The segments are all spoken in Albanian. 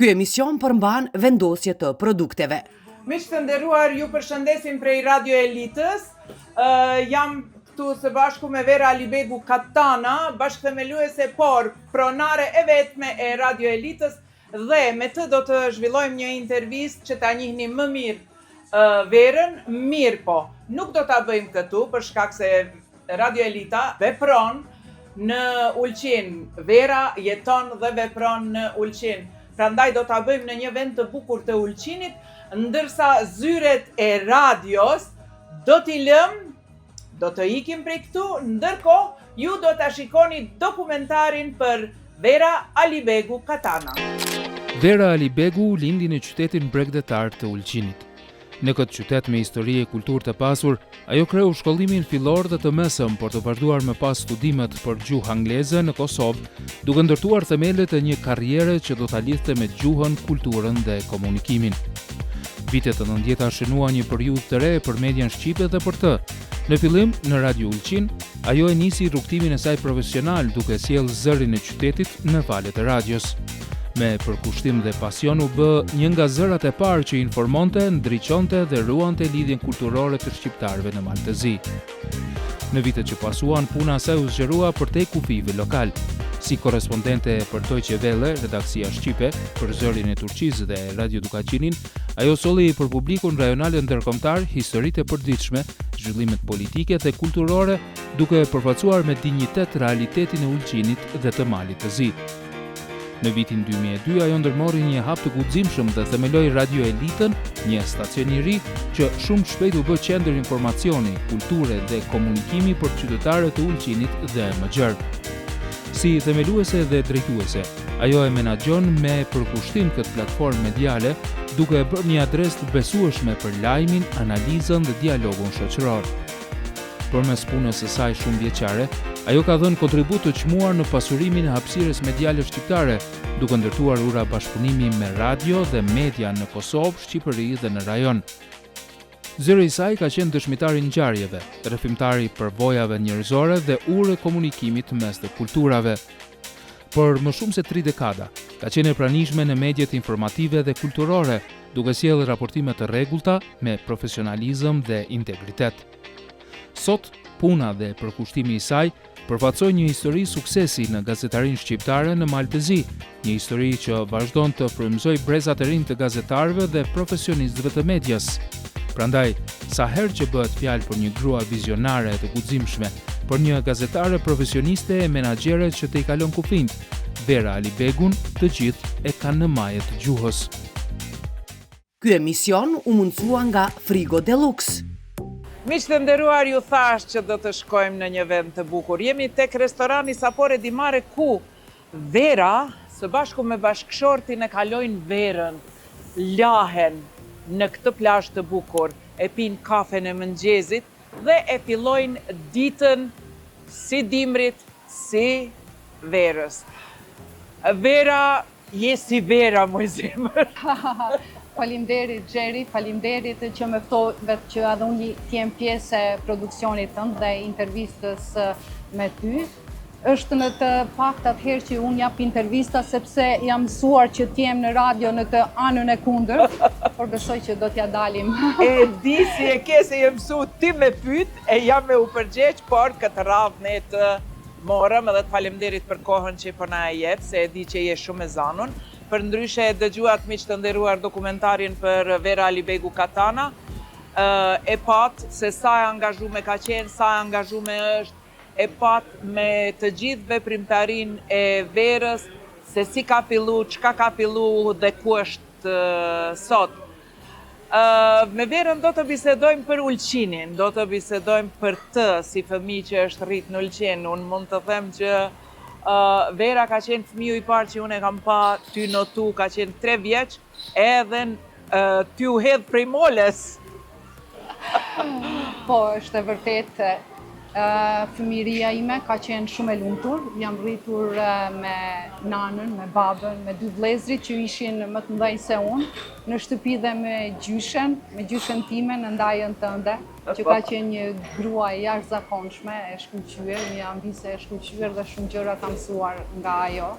Ky emision përmban vendosje të produkteve. Miq të nderuar, ju përshëndesim prej Radio Elitës. Jam këtu së bashku me Vera Alibegu Katana, bashkëthemeluese por pronare e vetme e Radio Elitës dhe me të do të zhvillojmë një intervistë që ta njihni më mirë Verën, mirëpo, nuk do ta bëjmë këtu për shkak se Radio Elita vepron në Ulqin, Vera jeton dhe vepron në Ulqin. Prandaj do ta bëjmë në një vend të bukur të Ulqinit, ndërsa zyret e radios do t'i lëmë, do të ikim prej këtu, ndërkohë ju do ta shikoni dokumentarin për Vera Alibegu Katana. Vera Alibegu lindi në qytetin bregdetar të Ulqinit. Në këtë qytet me histori e kulturë të pasur, ajo kreu shkollimin fillor dhe të mesëm për të vazhduar më pas studimet për gjuhë angleze në Kosovë, duke ndërtuar themelet e një karriere që do ta lidhte me gjuhën, kulturën dhe komunikimin. Vitet e nëntëdhjeta shënuan një periudhë të re për median shqipe dhe për të. Në fillim, në Radio Ulqin, ajo e nisi rrugëtimin e saj profesional duke sjellë zërin e qytetit në valët e radios. Me përkushtim dhe pasion u bë një nga zërat e parë që informonte, ndriçonte dhe ruante lidhjen kulturore të shqiptarëve në Mal të Zi. Në vitet që pasuan, puna e saj u zgjerua përtej kufijve lokalë. Si korrespondente për Deutsche Welle, redaksia shqipe, për Zërin e Turqisë dhe Radio Dukagjinin, ajo solli për publikun rajonal e ndërkombëtar historitë e përditshme, zhvillimet politike dhe kulturore, duke përfaqësuar me dinjitet realitetin e Ulqinit dhe të Malit të Zi. Në vitin 2002 ajo ndërmori një hap të guximshëm dhe themeloi Radio Elitën, një stacion i ri që shumë shpejt u bë qendër informacioni, kulture dhe komunikimi për qytetarët e Ulqinit dhe më gjerë. Si themeluese dhe drejtuese, ajo e menaxhon me përkushtim këtë platformë mediale, duke e bërë një adresë të besueshme për lajmin, analizën dhe dialogun shoqëror. Përmes punës së saj shumëvjeçare, ajo ka dhënë kontribut të çmuar në pasurimin e hapësirës mediale shqiptare, duke ndërtuar ura bashkëpunimi me radio dhe media në Kosovë, Shqipëri dhe në rajon. Zëri i saj ka qenë dëshmitar i ngjarjeve, rrëfimtar i përvojave njerëzore dhe urë e komunikimit mes të kulturave. Për më shumë se tri dekada, ka qenë e pranishme në mediet informative dhe kulturore, duke sjellë raportime të rregullta me profesionalizëm dhe integritet. Sot, puna dhe përkushtimi i saj përfaqësojnë një histori suksesi në gazetarinë shqiptare në Mal të Zi, një histori që vazhdon të frymëzojë brezat e rinj të gazetarëve dhe profesionistëve të medias. Prandaj, sa herë që bëhet fjalë për një grua vizionare e të guximshme, për një gazetare profesioniste e menaxhere që tejkalon kufinjtë, Vera Alibegun të gjithë e kanë në maje të gjuhës. Ky emision u mundësua nga Frigo Deluxe. Miq të nderuar ju thashë që do të shkojmë në një vend të bukur. Jemi tek restorani Sapore di Mare ku Vera së bashku me bashkëshortin e kalojnë verën, lahen në këtë plazh të bukur, e pinë kafen e mëngjezit dhe e fillojnë ditën si dimrit, si verës. Vera Je si vera, moj zemër. Faleminderit Xheri, faleminderit që më ftove që edhe unë të jem pjesë e produksionit tënd dhe intervistës me ty. Është në të paktat herë që unë jap intervista sepse jam mësuar që të jem në radio në të anën e kundërt, por besoj që do t'ja dalim. E di si e ke se je mësu ti me pyt e jam me u përgjegj, por këtë radhë ne të Morëm edhe të faleminderit për kohën që po na e jep, se e di që je shumë e zanun. Përndryshe e dëgjuat miq të nderuar dokumentarin për Vera Alibegu Katana, e patë se sa e angazhume ka qenë, sa e angazhume është, e patë me të gjithë veprimtarinë e Verës, se si ka fillu, çka ka fillu dhe ku është sot. Me Verën do të bisedojmë për Ulqinin, do të bisedojmë për të si fëmijë që është rrit në Ulqin. Unë mund të them që Vera ka qenë fëmiu i parë që unë e kam pa ty notu, ka qenë 3 vjeç, edhe ty u hedh prej moles. Po, është e vërtetë. Fëmijëria ime ka qenë shumë e lumtur. Jam rritur me nanën, me babën, me dy vëllezërit që ishin më të mëdhenj se unë në shtëpi dhe me gjyshen, me gjyshen time në ndajën tënde, që ka qenë një grua e jashtëzakonshme, e shkëlqyer, një amvise e shkëlqyer dhe shumë gjëra kam mësuar nga ajo.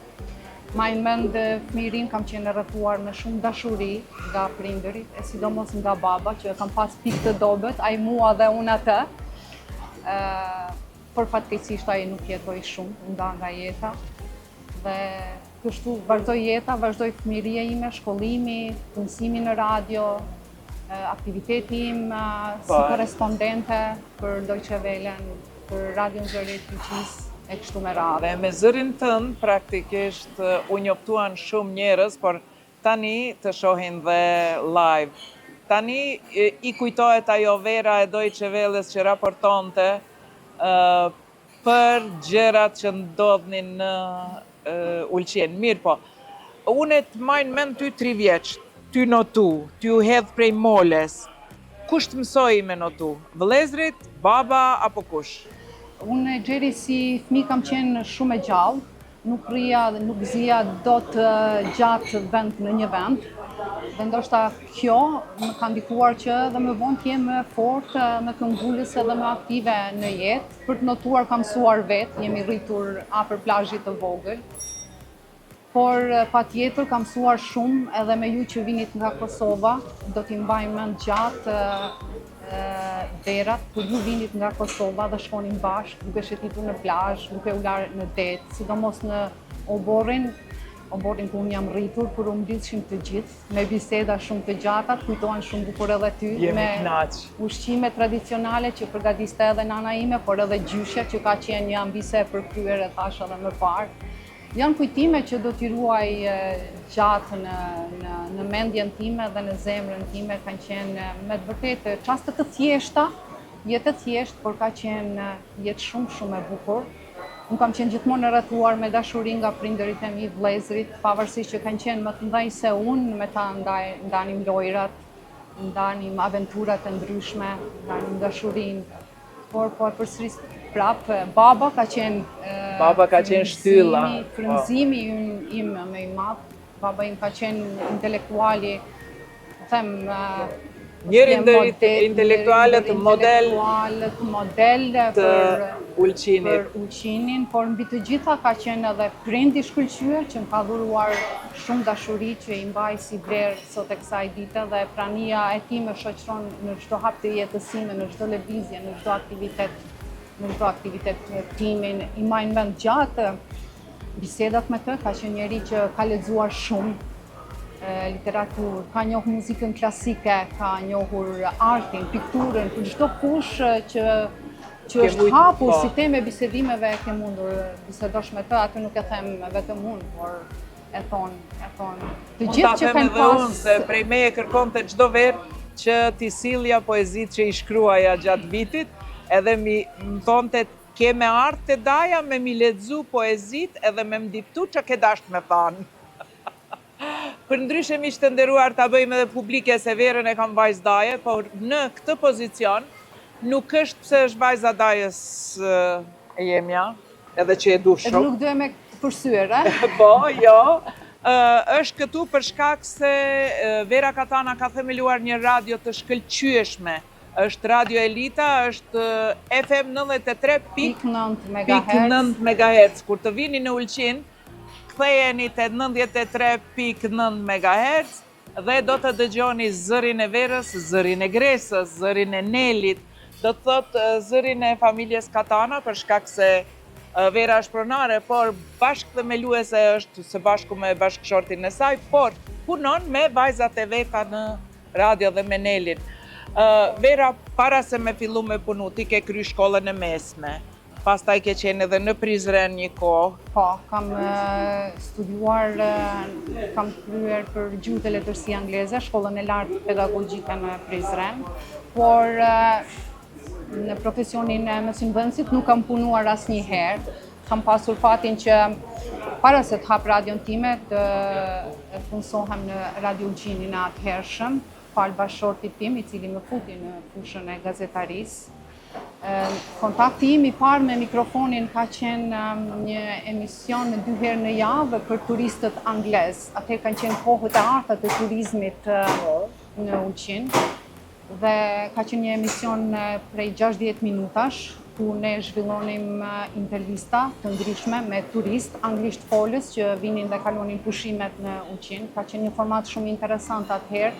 Maj mend fëmijërinë kam qenë e rrethuar me shumë dashuri nga prindërit, e sidomos nga baba, që e kam pas pikë të dobët, ai mua dhe unë atë. Por fatkeqësisht ai nuk jetoi shumë, u nda nga jeta. Dhe kështu vazhdoi jeta, vazhdoi fëmijëria ime, shkollimi, punësimi në radio, aktiviteti im si po. korrespondente për Deutsche Wellen, për Radion Zëri i Turqisë e kështu me radhë. Dhe me zërin tënd praktikisht u njoftuan shumë njerëz, por tani të shohin dhe live. Tani i kujtohet ajo Vera e Deutsche Welles që raportonte për gjërat që ndodhnin në Ulqin. Mirëpo, unë të maj mend ty tri vjeç, ty notu, ty u hedh prej moles. Kush të mësoi me notu? Vëllezërit, baba apo kush? Unë Xheri si fëmijë kam qenë shumë e gjallë, nuk rrija dhe nuk zija dot gjatë vend në një vend. Dhe ndoshta kjo më ka ndikuar që edhe më vonë të jem më e fortë, më këmbëngulëse dhe më aktive në jetë. Për të notuar kam mësuar vetë, jemi rritur afër plazhit të vogël. Por patjetër kam mësuar shumë edhe me ju që vinit nga Kosova, do t'i mbaj mend gjatë verat kur ju vinit nga Kosova dhe shkonim bashkë, duke shëtitur në plazh, duke u larë në det, sidomos në oborrin, oborrin ku unë jam rritur, kur u mblidhshim të gjithë, me biseda shumë të gjata, të kujtohen shumë bukur edhe ty, me ushqime tradicionale që përgatiste edhe nana ime, por edhe gjyshja që ka qenë një ambise e përkryer e thashë edhe më parë. Janë kujtime që do t'i ruaj gjatë në, në, në mendjen time dhe në zemrën time, kanë qenë me të vërtetë çaste të thjeshta, jetë e thjeshtë, por ka qenë jetë shumë shumë e bukur. Unë kam qenë gjithmonë e rrethuar me dashuri nga prindërit e mi, vëllezërit, pavarësisht që kanë qenë më të mëdhenj se unë, me ta ndaj, ndanim lojrat, ndanim aventurat e ndryshme, ndanim dashurinë. Por po e përsëris prapë, baba ka qenë Baba ka qenë shtylla. Po. Frymëzimi im më i madh. Baba im ka qenë intelektuali, them Njëri ndër intelektualët model intelektualët model të për Ulqinit. Për Ulqinin, por mbi të gjitha ka qenë edhe prind i shkëlqyer që më ka dhuruar shumë dashuri që i mbaj si vlerë sot e kësaj dite dhe prania e tij më shoqëron në çdo hap të jetës sime, në çdo lëvizje, në çdo aktivitet, në çdo aktivitet timin. I mbaj në mend gjatë bisedat me të, ka qenë njeri që ka lexuar shumë literaturë, ka njohur muzikën klasike, ka njohur artin, pikturën, për çdo fushë që që është hapur po. si temë e bisedimeve ke mundur bisedosh me të, atë nuk e them vetëm unë, por e thonë, e thonë. Të gjithë që kanë pas... Unë se prej meje kërkonte çdo verë që t'i sillja poezitë që i shkruaja gjatë vitit, edhe mi më thonte ke me ardhë te daja me m'i lexu poezitë edhe me më diptu që ke dasht me thanë. Përndryshe miq të nderuar ta bëjmë edhe publike se Verën e kam vajzë daje, por në këtë pozicion nuk është pse është vajza dajës e jemja, edhe që e du shumë. Edhe nuk duhe me përsyer, e? Po, jo. Është këtu për shkak se Vera Katana ka themeluar një radio të shkëlqyeshme. Është Radio Elita, është FM 93.9 MHz. MHz. Kur të vini në Ulqin, ktheheni te 93.9 MHz dhe do të dëgjoni zërin e Verës, zërin e Gresës, zërin e Nelit, do të thotë zërin e familjes Katana, për shkak se Vera është pronare, por bashkëthemeluese është së bashku me bashkëshortin e saj, por punon me vajzat e veta në radio dhe me Nelin. Vera, para se me fillu me punu, ti ke kry shkollën e mesme, Pastaj ke qenë edhe në Prizren një kohë. Po, kam studiuar, kam kryer për gjuhë dhe letërsi angleze, shkollën e lartë pedagogjike në Prizren, por në profesionin e mësimdhënësit nuk kam punuar asnjëherë. Kam pasur fatin që para se të hap radion time të punësohem në Radio Ulqinin e atëhershëm, falë bashkëshortit tim, i cili më futi në fushën e gazetarisë. Kontakti im i parë me mikrofonin ka qenë një emision dy herë në javë për turistët anglez. Atëherë kanë qenë kohët e arta të turizmit në Ulqin. Dhe ka qenë një emision prej 60 minutash. ku ne zhvillonim intervista të ndryshme me turistë anglisht folës që vinin dhe kalonin pushimet në Ulqin. Ka qenë një format shumë interesant atëherë,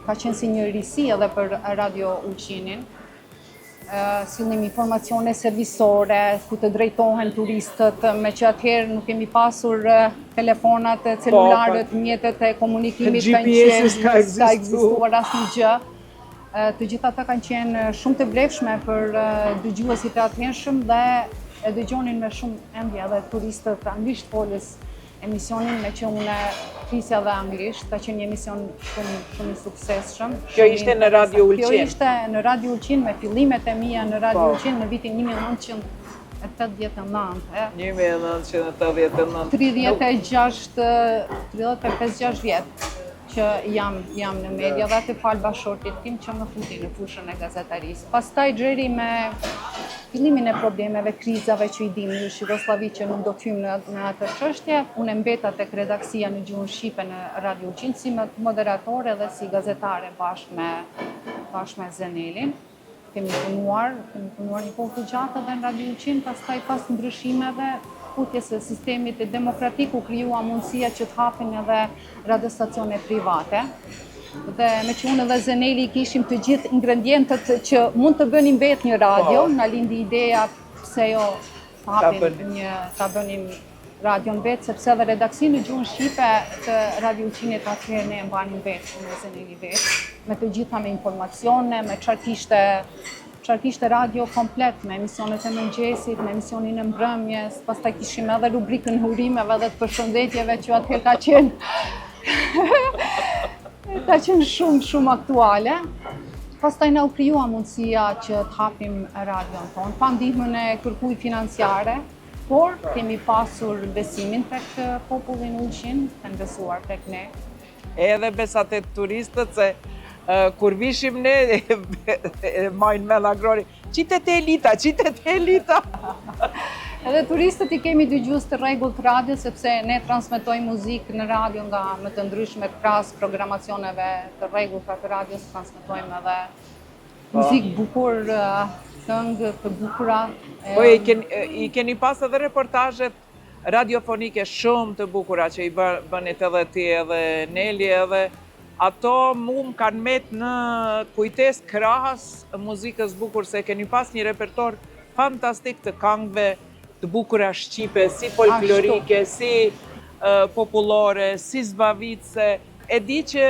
ka qenë si një risi edhe për Radio Ulqinin. Sillnim informacione servisore, ku të drejtohen turistët, meqë atëherë nuk kemi pasur telefonat, po, celularët, po. mjetet e komunikimit kanë qenë, s'ka ekzistuar asnjë gjë. Të gjitha ato kanë qenë shumë të vlefshme për dëgjuesit e atëhershëm dhe e dëgjonin me shumë endje edhe turistët anglisht folës emisionin meqë unë flisja dhe anglisht, ka qenë një emision shumë, shumë i suksesshëm. Kjo ishte në Radio Ulqin? Kjo ishte në Radio Ulqin me fillimet e mia në Radio po. Ulqin në vitin 1989. 1989. 36, 35-6 vjet që jam, jam në media dhe atë falë bashkëshortit tim që më futi në fushën e gazetarisë. Pastaj Xheri me fillimin e problemeve, krizave që i dimë në Jugosllavi që nuk do të hyjmë në, në atë çështje, unë mbeta tek redaksia në gjuhën shqipe në Radio Ulqin si moderatore dhe si gazetare bashkë me bashkë me Zenelin. Kemi punuar, kemi punuar një kohë të gjatë edhe në Radio Ulqin, pastaj pas ndryshimeve, futjes së sistemit demokratik u krijua mundësia që të hapin edhe radiostacione private. Dhe meqë unë dhe Zeneli kishim të gjithë ingredientët që mund të bënim vetë një radio, po. na lindi ideja pse jo të hapim një, ta bënim radion vetë, sepse edhe redaksinë në gjuhën shqipe të Radio Ulqinit atëherë ne e mbanim vetë, unë e Zeneli vetë, me të gjitha me informacione, me çfarë kishte Çfarë kishte radio komplet me emisionet e mëngjesit, me emisionin e mbrëmjes, pastaj kishim edhe rubrikën e urimeve dhe të përshëndetjeve që atëherë ka qenë ka qenë shumë shumë aktuale. Pastaj na u krijua mundësia që të hapim radion tonë, pa ndihmën e kërkujt financiare, por kemi pasur besimin tek populli në Ulqin, kanë besuar tek ne. Edhe besa te turistët se kur vishim ne e majnë me Agroni, qite te Elita, qite te Elita. Edhe turistët i kemi dëgjues të rregullt të radios, sepse ne transmetojmë muzikë në radio nga më të ndryshmet krahas programacioneve të rregullta të radios, transmetojmë edhe po. muzikë bukur, këngë të bukura. Po i keni, i keni pas edhe reportazhet radiofonike shumë të bukura që i bënit edhe ti edhe Neli edhe ato mu më kanë met në kujtesë krahas muzikës bukur se keni pas një repertor fantastik të kangëve të bukura shqipe, si folklorike, si popullore, si zbavitëse. E di që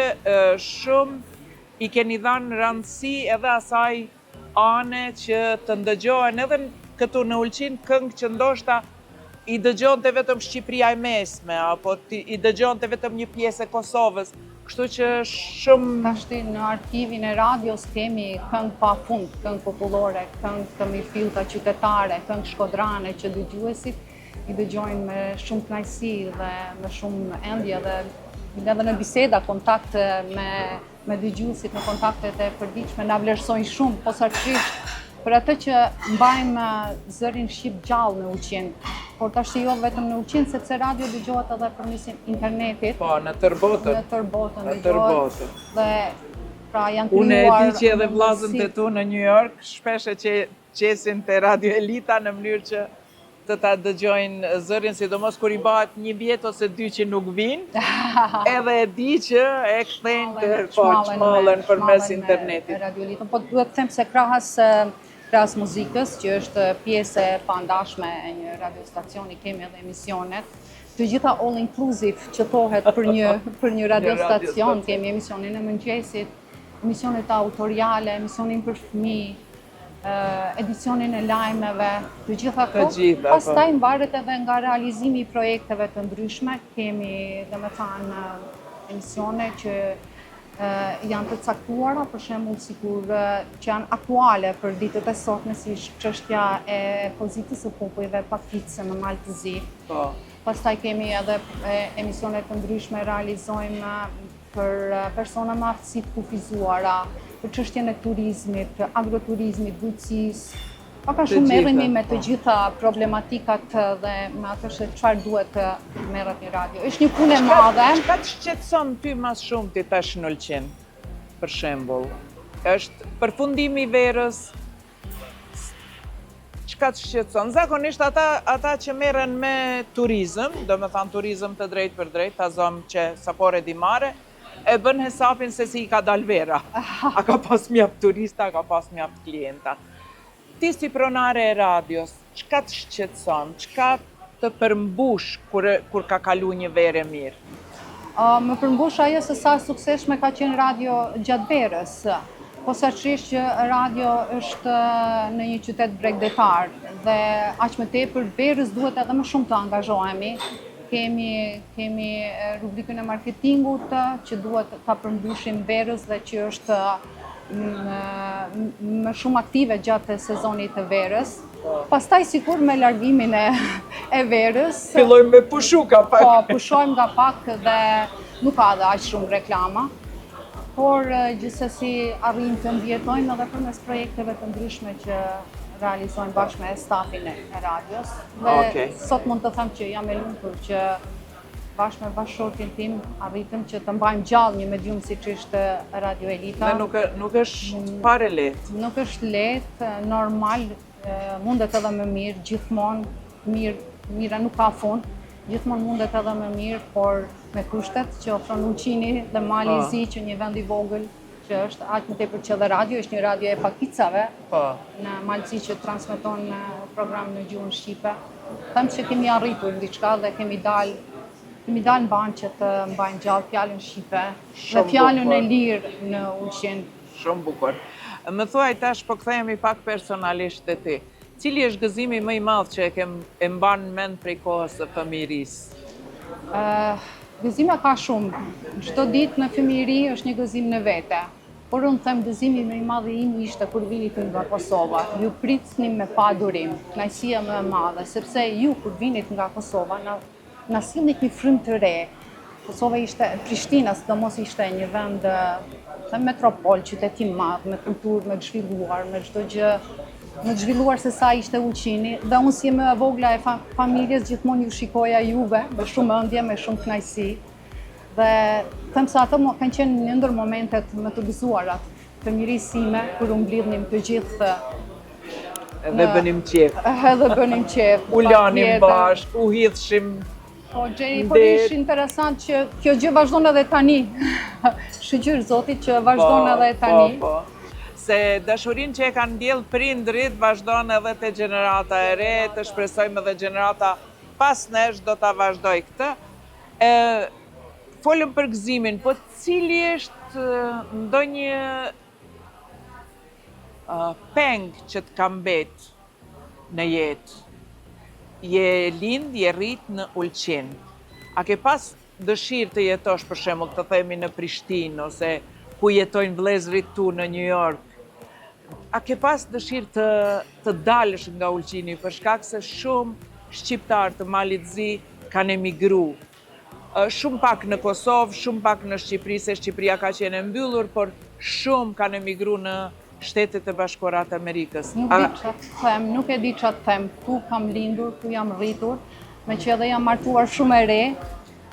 shumë i keni dhanë rëndësi edhe asaj ane që të ndëgjohen edhe këtu në Ulqin këngë që ndoshta i dëgjonte vetëm Shqipëria e Mesme apo i dëgjonte vetëm një pjesë e Kosovës, kështu që shumë Tashti në arkivin e radios kemi këngë pa fund, këngë popullore, këngë të mirëfillta qytetare, këngë shkodrane që dëgjuesit i dëgjojnë me shumë kënaqësi dhe me shumë endje dhe edhe në biseda, kontakt me me dëgjuesit në kontaktet e përditshme na vlerësojnë shumë, posaçërisht për atë që mbajmë zërin shqip gjallë në Ulqin. Por tashti jo vetëm në Ulqin, sepse radio dëgjohet edhe përmes internetit. Po, në tërë botën. Në tërë botën dëgjohet. Në tërë botën. Dhe pra janë krijuar Unë e di që edhe vllazënit e tu në New York shpesh e që qesin te Radio Elita në mënyrë që të ta dëgjojnë zërin, sidomos kur i bëhet një vjet ose dy që nuk vijnë, edhe e di që e kthejnë të po, çmallen përmes internetit. Radio Elitën, po duhet të them se krahas krahas muzikës, që është pjesë e pandashme e një radiostacioni, kemi edhe emisionet, të gjitha all inclusive që thohet për një për një radiostacion, kemi emisionin e mëngjesit, emisionet autoriale, emisionin për fëmijë, edicionin e lajmeve, të gjitha këto. Të gjitha, po. Pastaj mvaret edhe nga realizimi i projekteve të ndryshme, kemi, domethënë, emisione që janë të caktuara, për shembull sikur që janë aktuale për ditët e sotme, si çështja e pozitës së popujve pakicë në Mal të Zi. Po. Pastaj kemi edhe emisione të ndryshme, realizojmë për persona me aftësi të kufizuara, për çështjen e turizmit, të agroturizmit, bujqësisë. Pak a shumë merremi me të po. gjitha problematikat dhe me atë se çfarë duhet të merret një radio. Është një punë e madhe. Çka të shqetëson ty ma shumti tash në Ulqin, për shembull? Është përfundimi i verës? Çka të shqetëson? Zakonisht ata ata që merren me turizëm, domethënë turizëm të drejtpërdrejtë, ta zëmë që Sapore di Mare, e bën hesapin se si i ka dalë vera. A ka pas mjaft turista, a ka pas mjaft klienta. Ti si pronare e radios, çka të shqetëson, çka të përmbush kur kur ka kalu një verë e mirë? Më përmbush ajo se sa e suksesshme ka qenë radio gjatë verës. Posaçërisht që radio është në një qytet bregdetar dhe aq më tepër verës duhet edhe më shumë të angazhohemi. Kemi kemi rubrikën e marketingut që duhet ta përmbushim verës dhe që është më shumë aktive gjatë sezonit të verës. Pastaj sikur me largimin e, e verës... Fillojmë me pushu ka pak. Po, pushojmë nga pak dhe nuk ka dhe aq shumë reklama. Por, gjithsesi, arrijmë të mbijetojmë edhe përmes projekteve të ndryshme që realizojmë bashkë me stafin e radios. Dhe okay. sot mund të them që jam e lumtur që Bashkë me bashkëshortin tim arritëm që të mbajmë gjallë një medium siç ishte Radio Elita. Dhe nuk, nuk është fare lehtë. Nuk është lehtë, normal, mundet edhe më mirë, gjithmonë mirë, mira nuk ka fund, gjithmonë mundet edhe më mirë, por me kushtet që ofron Ulqini dhe Mali i po. Zi që një vend i vogël që është aq më tepër që edhe radio është një radio e pakicave po. në Mal të Zi që transmeton program në gjuhën shqipe. Them që kemi arritur diçka dhe kemi dalë kemi dalë në banë që të mbajmë gjallë fjalën shqipe dhe fjalën e lirë në Ulqin. Shumë bukur. Më thuaj tash po kthehemi pak personalisht te ti. Cili është gëzimi më i madh që e ke e mban mend prej kohës së fëmijërisë? Gëzime ka shumë. Çdo ditë në fëmijëri është një gëzim në vete. Por unë them gëzimi më i madh i imi ishte kur vinit ju nga Kosova. Ju pritnim me padurim, kënaqësia më e madhe, sepse ju kur vinit nga Kosova na na sillnit një frymë të re. Kosova ishte, Prishtina sidomos ishte një vend, them metropol, qytet i madh, me kulturë, më të zhvilluar, me çdo gjë më të zhvilluar se sa ishte Ulqini dhe unë si më e vogla e familjes gjithmonë ju shikoja juve me shumë ëndje, me shumë kënaqësi. Dhe them se ato kanë qenë një ndër momentet më të gëzuara të fëmijërisë sime kur u mblidhnim të gjithë Edhe bënim qejf. Edhe bënim qejf. U lanim bashkë, u hidhshim Po, Gjeri, por është interesant që kjo gjë vazhdon edhe tani. Shyqyr Zotit që vazhdon po, edhe tani. Po, po. Se dashurinë që e kanë ndjellë prindrit vazhdon edhe te gjenerata e re, të shpresojmë edhe gjenerata pas nesh do ta vazhdojë këtë. E, folëm për gëzimin, po cili është ndonjë peng që të ka mbet në jetë? Je lind, je rrit në Ulqin. A ke pas dëshirë të jetosh për shembull të themi në Prishtinë ose ku jetojnë vëllezërit tu në New York? A ke pas dëshirë të të dalësh nga Ulqini për shkak se shumë shqiptarë të Malit Zi kanë emigru Shumë pak në Kosovë, shumë pak në Shqipëri, se Shqipëria ka qenë e mbyllur, por shumë kanë emigru në Shtetet e Bashkuara të Amerikës. Nuk di ça të them, nuk e di ça të them, ku kam lindur, ku jam rritur, meqë edhe jam martuar shumë e re,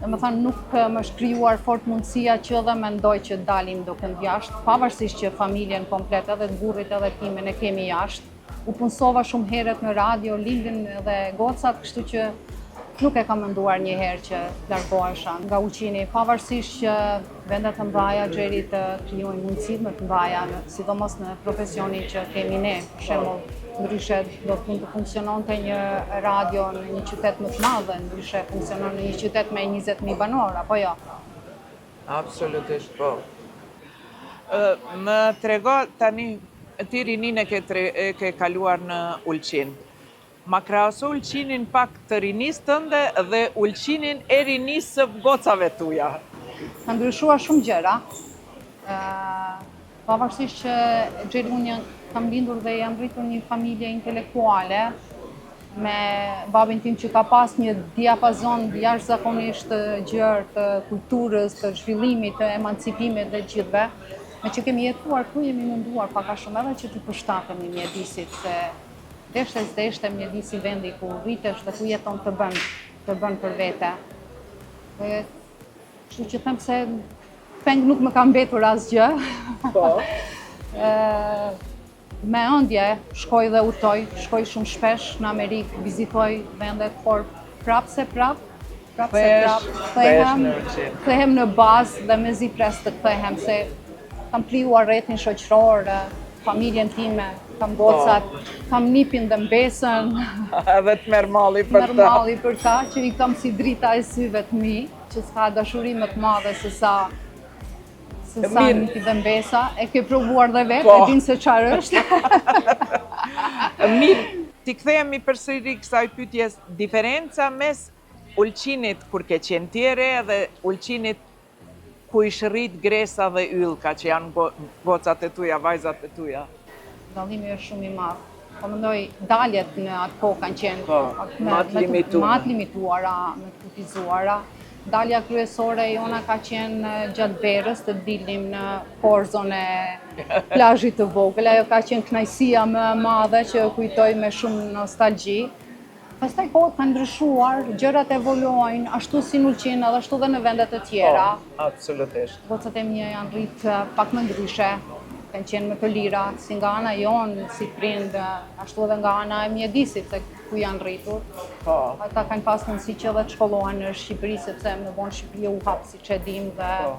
domethënë nuk më është krijuar fort mundësia që edhe mendoj që dalim ndokënd jashtë, pavarësisht që familjen komplet edhe të burrit edhe timen e kemi jashtë. U punësova shumë herët në radio, lindën edhe gocat, kështu që nuk e kam menduar një herë që largohesha nga Ulqini, pavarësisht që vendet e mëdhaja Gjeri të krijojnë mundësi më të mëdhaja, sidomos në profesionin që kemi ne, për shembull, ndryshe do të mund të funksiononte një radio në një qytet më të madh, ndryshe funksionon në një qytet me 20.000 banorë, apo jo? Absolutisht po. Më trego tani, ti rininë e ke, tre, e ke kaluar në Ulqin. Ma krahaso Ulqinin pak të rinisë tënde dhe Ulqinin e rinisë së gocave tuja. Kanë ndryshuar shumë gjëra. Pavarësisht që Gjeri unë jam, kam lindur dhe jam rritur në një familje intelektuale, me babin tim që ka pas një diapazon jashtëzakonisht të gjerë të kulturës, të zhvillimit, të emancipimit dhe gjithëve, meqë kemi jetuar ku jemi munduar pak a shumë edhe që t'i përshtatemi mjedisit, se deshte s'deshte mjedisi vendi ku rritesh dhe ku jeton të bën, të bën për vete. Dhe, kështu që them se peng nuk më ka mbetur asgjë. Po. Me ëndje shkoj dhe udhëtoj, shkoj shumë shpesh në Amerikë, vizitoj vendet, por prapë se prapë, prapë se prapë, kthehem, kthehem në bazë dhe mezi pres të kthehem se kam krijuar rrethin shoqëror, familjen time, kam po. gocat, kam nipin dhe mbesën. Edhe të merr malli për ta. Merr malli për ta, që i kam si drita e syve të mi, që s'ka dashuri më të madhe se sa Se sa nipi dhe mbesa, e ke provuar dhe vetë, po. e din se çfarë është. Mirë, t'i kthehemi përsëri kësaj pyetjes, diferenca mes Ulqinit kur ke qenë ti e re dhe Ulqinit ku ish rrit Gresa dhe Yllka, që janë go, gocat e tuja, vajzat e tuja. Dallimi është shumë i madh. Po mendoj, daljet në atë kohë kanë qenë po, më të limituara, më të kufizuara. Dalja kryesore jona ka qenë gjatë verës të dilnim në korzon e plazhit të vogël. Ajo ka qenë kënaqësia më e madhe që e kujtoj me shumë nostalgji. Pastaj kohët kanë ndryshuar, gjërat evoluojnë, ashtu si në Ulqin edhe ashtu dhe në vende të tjera. Po, absolutisht. Gocat e mia janë rrit pak më ndryshe, kanë qenë më të lira, si nga ana jonë, si prind, ashtu edhe nga ana e mjedisit, se ku janë rritur. Po. Ata kanë pas mundësi që edhe të shkollohen në Shqipëri, sepse më vonë Shqipëria u hap, siç e dim, dhe po.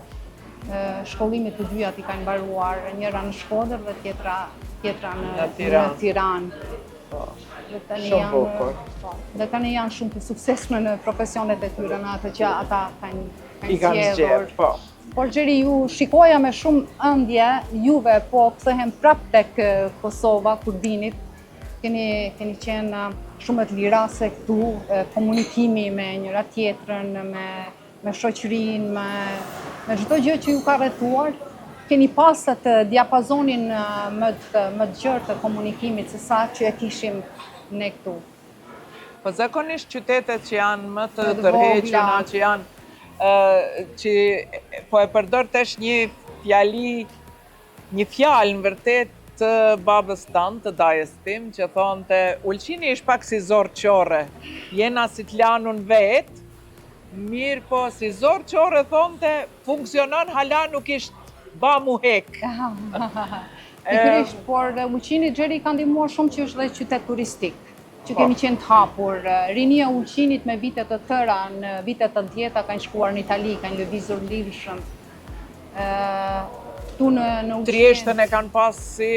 shkollimet të dyjat i kanë mbaruar, njëra në Shkodër dhe tjetra, tjetra në, në Tiranë. Në Tiranë. Po. Dhe tani shumë janë, bukur. Po. Dhe tani janë shumë të suksesshme në profesionet e tyre, në atë që ata kanë, kanë I kanë zgjedhur. Po. Por Xheri, ju shikoja me shumë ëndje, juve po kthehem prap tek Kosova, kur vinit, Keni, keni qenë shumë më të lira se këtu, komunikimi me njëra tjetrën, me, me shoqërinë, me, me çdo gjë që ju ka rrethuar, keni pas atë diapazonin më të, më të gjerë të komunikimit se sa që e kishim ne këtu. Po zakonisht qytetet që janë më të tërhequra, që janë që po e përdor tash një fjali Një fjalë në vërtet të babës tënd, të dajës tim, që thonte, Ulqini është pak si zorrë qorre, jena si të lanun vetë, mirëpo si zorrë qorre thonte, funksionon hala nuk isht ba mu hek. Pikërisht, por Ulqini Xheri ka ndihmuar shumë që është dhe qytet turistik, që po. kemi qenë të hapur. Rinia e Ulqinit me vite të tëra, në vitet e dhjeta kanë shkuar në Itali, kanë lëvizur lirshëm. Këtu në në Ulqin. Trieshtën e kanë pas si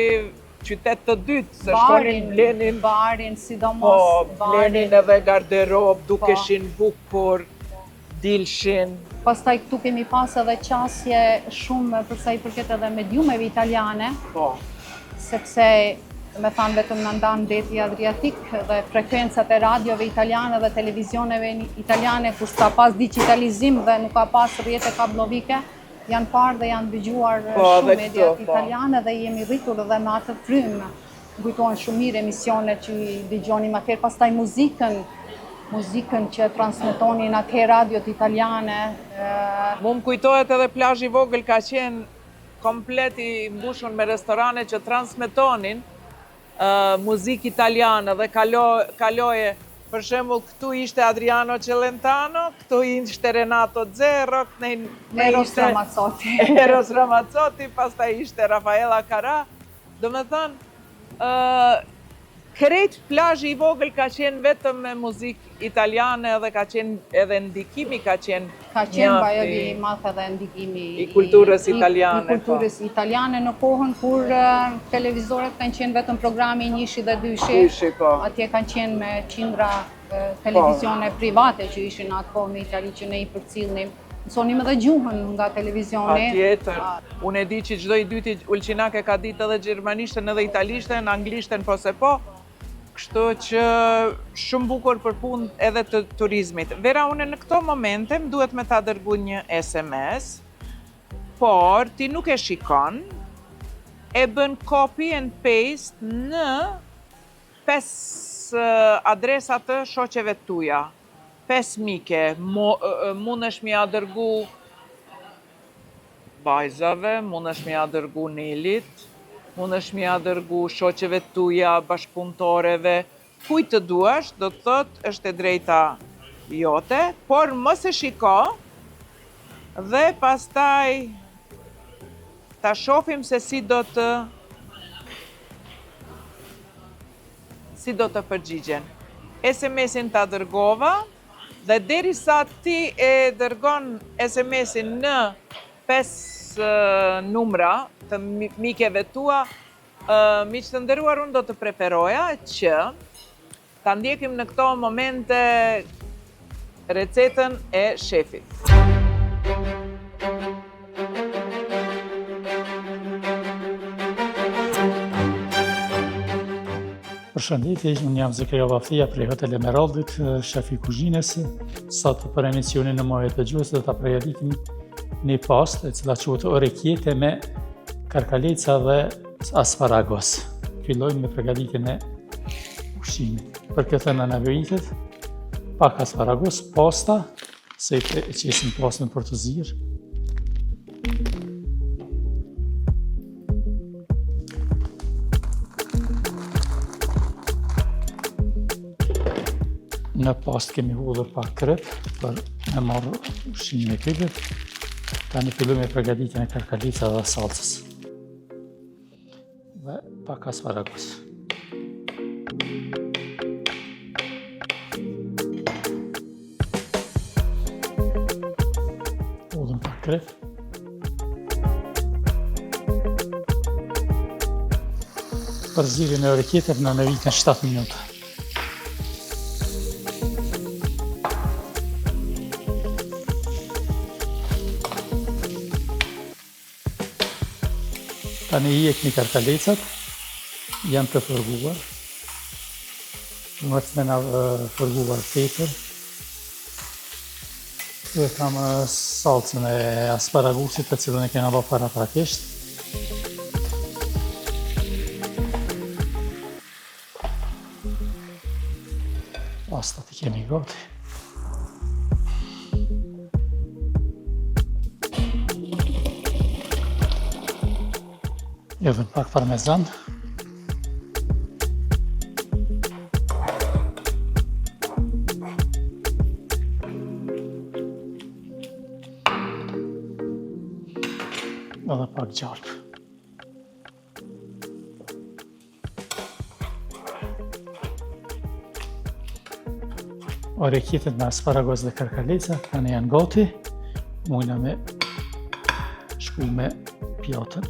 qytet të dytë, se shkonin blenin. Barin, sidomos. Po, blenin edhe garderobë, po. dukeshin bukur, dilshin. Pastaj këtu kemi pas edhe qasje shumë për sa i përket edhe mediumeve italiane. Po. Sepse me thanë vetëm na ndan deti Adriatik dhe frekuencat e radiove italiane dhe televizioneve italiane kur s'ka pas digjitalizim dhe nuk ka pas rrjete kabllovike, janë parë dhe janë dëgjuar po, shumë mediat po. italiane dhe jemi rritur edhe me atë frymë. Më kujtohen shumë mirë emisionet që i dëgjonim atëherë, pastaj muzikën, muzikën që transmetonin atëherë radiot italiane. Mu më kujtohet edhe plazhi i vogël ka qenë komplet i mbushun me restorane që transmetonin muzikë italiane dhe kalo, kaloje për shembull këtu ishte Adriano Celentano, këtu ishte Renato Zero, këtu Eros ishte Ramazzotti. Eros Ramazzotti, pastaj ishte Raffaella Carrà. Domethënë, ë Krejt plazhi i vogël ka qenë vetëm me muzikë italiane dhe ka qenë edhe ndikimi ka qenë Ka qenë mjaft i madh edhe ndikimi i kulturës italiane. I po. kulturës italiane në kohën kur televizorët kanë qenë vetëm programi njëshi dhe dyshi. Dyshi, po. Atje kanë qenë me qindra televizione po. private që ishin në atë kohë në Itali që ne i përcillnim. Mësonim edhe gjuhën nga televizioni. Patjetër. Unë e di që çdo i dyti ulqinak e ka ditë edhe gjermanishten edhe italishten, anglishten po se po. Kështu që shumë bukur për punë edhe të turizmit. Vera, unë në këto momente më duhet me ta dërgu një SMS, por ti nuk e shikon, e bën copy and paste në 5 adresa të shoqeve tuja. 5 mike, mundesh me ia dërgu vajzave, mundesh me ia dërgu Nelit, mundesh me ia dërgu shoqeve tuja, bashkëpunëtoreve, kujt të duash, do të thotë është e drejta jote, por mos e shiko dhe pastaj ta shohim se si do të. si do të përgjigjen. SMS-in ta dërgova dhe derisa ti e dërgon SMS-in në 5 numra të mikeve tua, miq të nderuar, unë do të preferoja që Ta ndjekim në këto momente recetën e shefit. Përshëndetje, unë jam Zekria Baftia prej Hotel Emeraldit, shef i kuzhinës. Sot për emisionin në maje të gjuhës do ta përgatitim një pastë e cila quhet orekjete me karkaleca dhe asparagos. Fillojmë me përgatitjen e ushqimit. Për këtë na nevojitet pak asparagos, pasta, se e qesim pastën për të zirë. Në pastë kemi hudhur pak krip për me marrë ushqimin e kripit. Tani fillojmë me përgatitjen e karkalicave dhe salcës. Dhe pak asparagos. Hudhim pak krip. Për zirjen e orekjeteve na nevojiten 7 minuta. Tani i hjekim karkalecat, janë të fërguar, mos me na fërguar tepër. Këtu e kam salcën e asparagusit të cilën e kena ba paraprakisht. Pastat i kemi gati. Edhe pak parmezan. Edhe pak gjalpë. Orekjetet me asparagos dhe karkaleca, tani janë gati, mujna me shku me pjatën.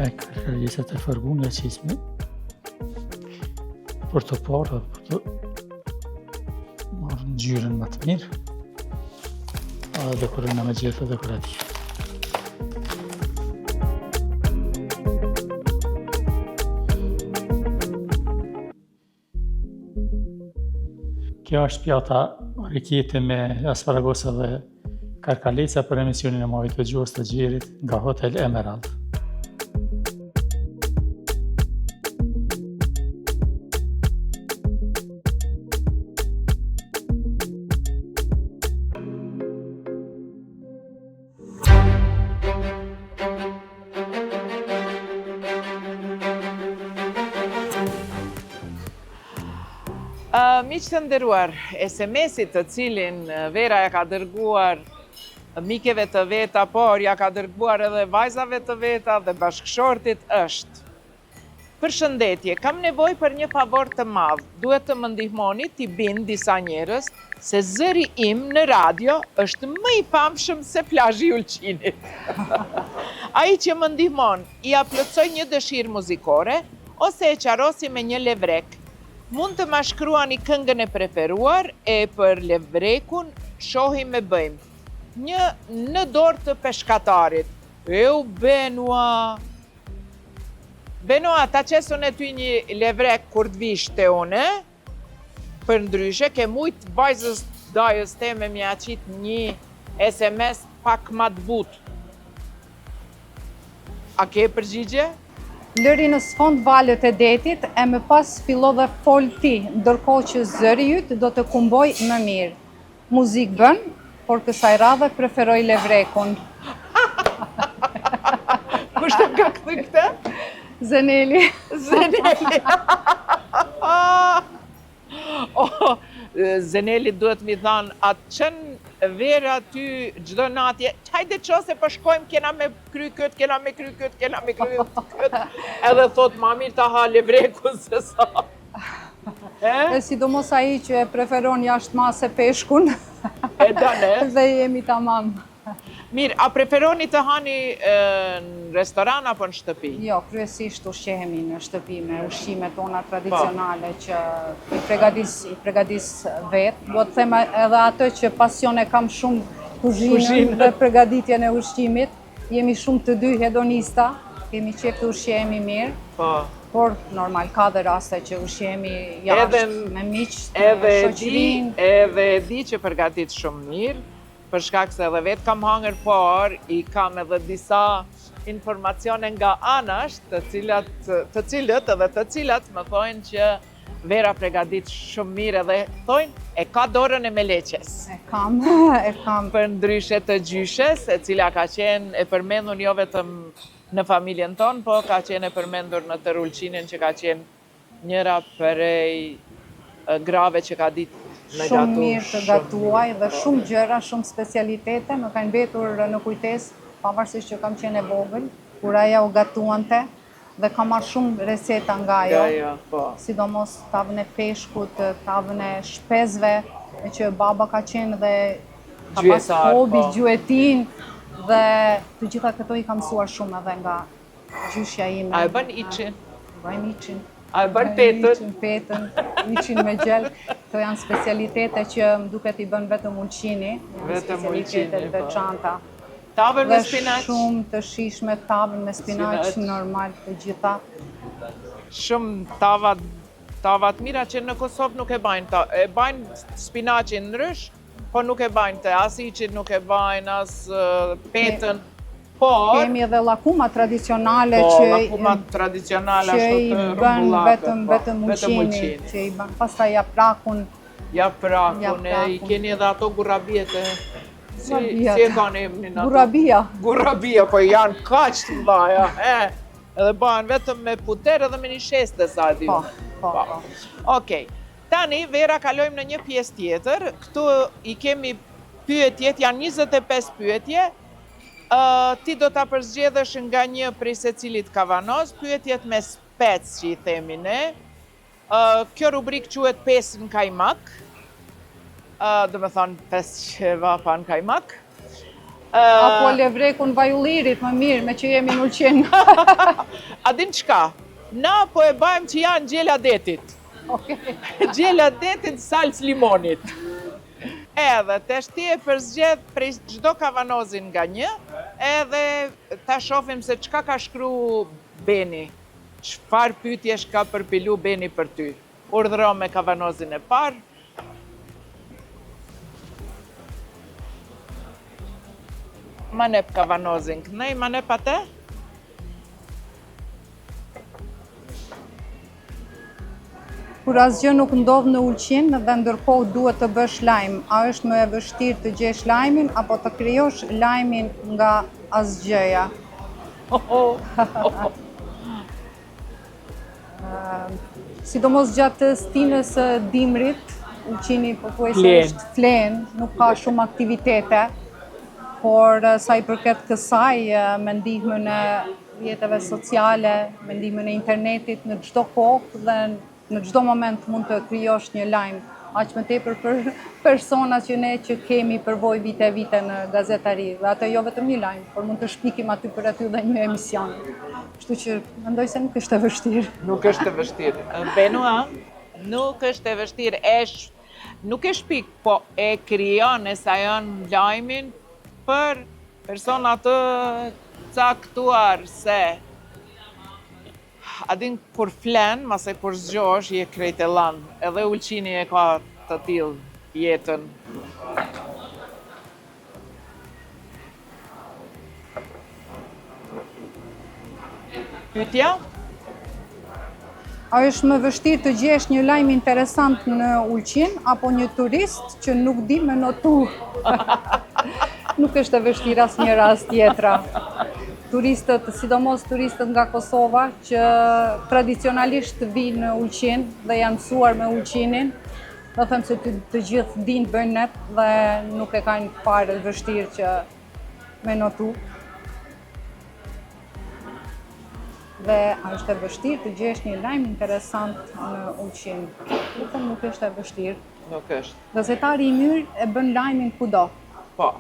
E karkalecat e fërgume i qesmi për të parë dhe për të marrë ngjyrën më të mirë edhe dekorojna me gjethe dekorative. Kjo është pjata orekjete me asparagosa dhe karkaleca për emisionin e majit të gjuhës të Gjerit nga Hotel Emerald. Miq të nderuar, SMS-i të cilin Vera ja ka dërguar mikeve të veta, por ja ka dërguar edhe vajzave të veta dhe bashkëshortit është Përshëndetje, kam nevojë për një favor të madh, duhet të më ndihmoni t'i bind disa njerëz se zëri im në radio është më i famshëm se plazhi i Ulqinit. Ai që më ndihmon, ia plotësoj një dëshirë muzikore ose e qarosi me një levrek. Mund të ma shkruani këngën e preferuar e për levrekun shohim e bëjmë. Një në dorë të peshkatarit. Eu Benua! Benoa, ta qes unë ty një levrek kur të vish te une, përndryshe, ke mujt vajzës dajës teme me ia qit një SMS pak ma të butë. A ke përgjigje? Lëri në sfond valët e detit e më pas fillo dhe fol ti, ndërkohë që zëri yt do të kumbojë më mirë. Muzikë bën, por kësaj radhe preferoj levrekun. Kush të ka kthy këtë? Zeneli. Zeneli. Oh, Zenelit duhet m'i thanë, a t'çon Vera ty çdo natë, hajde ço se po shkojmë, kena me kry këtë, kena me kry këtë, kena me kry këtë, edhe thot, ma mirë ta ha levrekun se sa. E sidomos ai që e preferon jashtë mase peshkun. E dane. Dhe jemi tamam. Mirë, a preferoni të hani në restoran apo në shtëpi? Jo, kryesisht ushqehemi në shtëpi me ushqimet tona po. tradicionale që i pregadis, i pregadis vetë. Do të them edhe atë që pasion e kam shumë kuzhinën dhe pregaditjen e ushqimit. Jemi shumë të dy hedonista, kemi qejf të ushqehemi mirë. Po. Por, normal, ka dhe raste që ushqehemi jashtë, me miqtë, me shoqërinë. Edhe e di që përgatit shumë mirë, për shkak se edhe vetë kam hangër, por i kam edhe disa informacione nga anash, të cilat, të cilët edhe të cilat më thojnë që Vera pregadit shumë mirë edhe thojnë e ka dorën e meleqes. E kam, e kam. Përndryshe të gjyshes, e cila ka qenë e përmendur jo vetëm në familjen tonë, po ka qenë e përmendur në tërë Ulqinin që ka qenë Njëra prej grave që ka ditë me gatu. Shumë mirë të gatuaj dhe shumë gjëra, shumë specialitete më kanë mbetur në kujtesë, pavarësisht që kam qenë e vogël, kur ajo gatuante dhe kam marrë shumë receta nga ajo. Nga ajo, po. Sidomos tavën e peshkut, tavën e shpezve, që baba ka qenë dhe ka pas hobi, po. gjuetinë dhe të gjitha këto i kam mësuar shumë edhe nga Gjyshja ime. A e bën için? Bëjmë için. A e bën petën? Petën, için me gjel. Këto janë specialitete që më duket i bën vetëm Ulqini. Vetëm Ulqini, po. Të veçanta. Tavën me spinaq? Shumë të shijshme, tavën me spinaq, normal, të gjitha. Shumë tava, tava të mira që në Kosovë nuk e bajnë. Ta, e bajnë spinaqin ndrysh, po nuk e bajnë të, as için nuk e bajnë, as petën. Por, kemi edhe llakuma tradicionale po, që llakuma tradicionale që i bën vetëm po, vetëm Ulqini, që i bën pastaj japrakun. Japrakun, e i keni edhe ato gurrabijet e si si e kanë emrin ato? Gurrabia. Gurrabia, po janë kaq të mëdha, e. Edhe bëhen vetëm me puter edhe me nisheste sa e di. Po, po, po. po. Okej. Tani Vera kalojmë në një pjesë tjetër. Këtu i kemi pyetjet, janë 25 pyetje. Ti do ta përzgjedhësh nga një prej secilit kavanoz, pyetjet me spec që i themi ne. Kjo rubrikë quhet pesë në kajmak. Domethënë pesë qevapa në kajmak. Apo levrekun vaj ullirit më mirë, meqë jemi në Ulqin. A din çka? Na po e bajmë që janë gjela detit. Okej. Gjela detit salcë limonit. Edhe tash ti e përzgjedh prej çdo kavanozi nga një, edhe ta shofim se çka ka shkru Beni, çfarë pyetjesh ka përpilu Beni për ty. Urdhëro me kavanozin e parë. Ma nep kavanozin kënej, ma nep atë? Kur asgjë nuk ndodh në Ulqin dhe ndërkohë duhet të bësh lajm, a është më e vështirë të gjesh lajmin apo të krijosh lajmin nga asgjëja? Sidomos gjatë stinës së dimrit, Ulqini pothuajse është flen, nuk ka shumë aktivitete, por sa i përket kësaj, me ndihmën e rrjeteve sociale, me ndihmën e internetit në çdo kohë dhe në çdo moment mund të krijosh një lajm, aq më tepër për persona që ne që kemi përvojë vite e vite në gazetari, dhe atë jo vetëm një lajm, por mund të shpikim aty për aty dhe një emision. Kështu që mendoj se nuk është e vështirë. Nuk është e vështirë. Benu, a? Nuk është e vështirë. E sh... Nuk e shpik, po e krijon, e sajon lajmin për Persona të caktuar se a din kur flen, mase kur zgjohesh je krejt e lan. Edhe Ulqini e ka të tillë jetën. Pyetja? A është më vështirë të gjesh një lajm interesant në Ulqin apo një turist që nuk di me notu? Nuk është e vështirë as njëra as tjetra. Turistët, sidomos turistët nga Kosova që tradicionalisht vijnë në Ulqin dhe janë mësuar me Ulqinin, Dhe them se të, të gjithë dinë të bëjnë net dhe nuk e kanë fare të vështirë që me notu. Dhe a është e vështirë të gjesh një lajm interesant në Ulqin? Nuk them nuk është e vështirë. Nuk është. Gazetari i mirë e bën lajmin kudo. Po.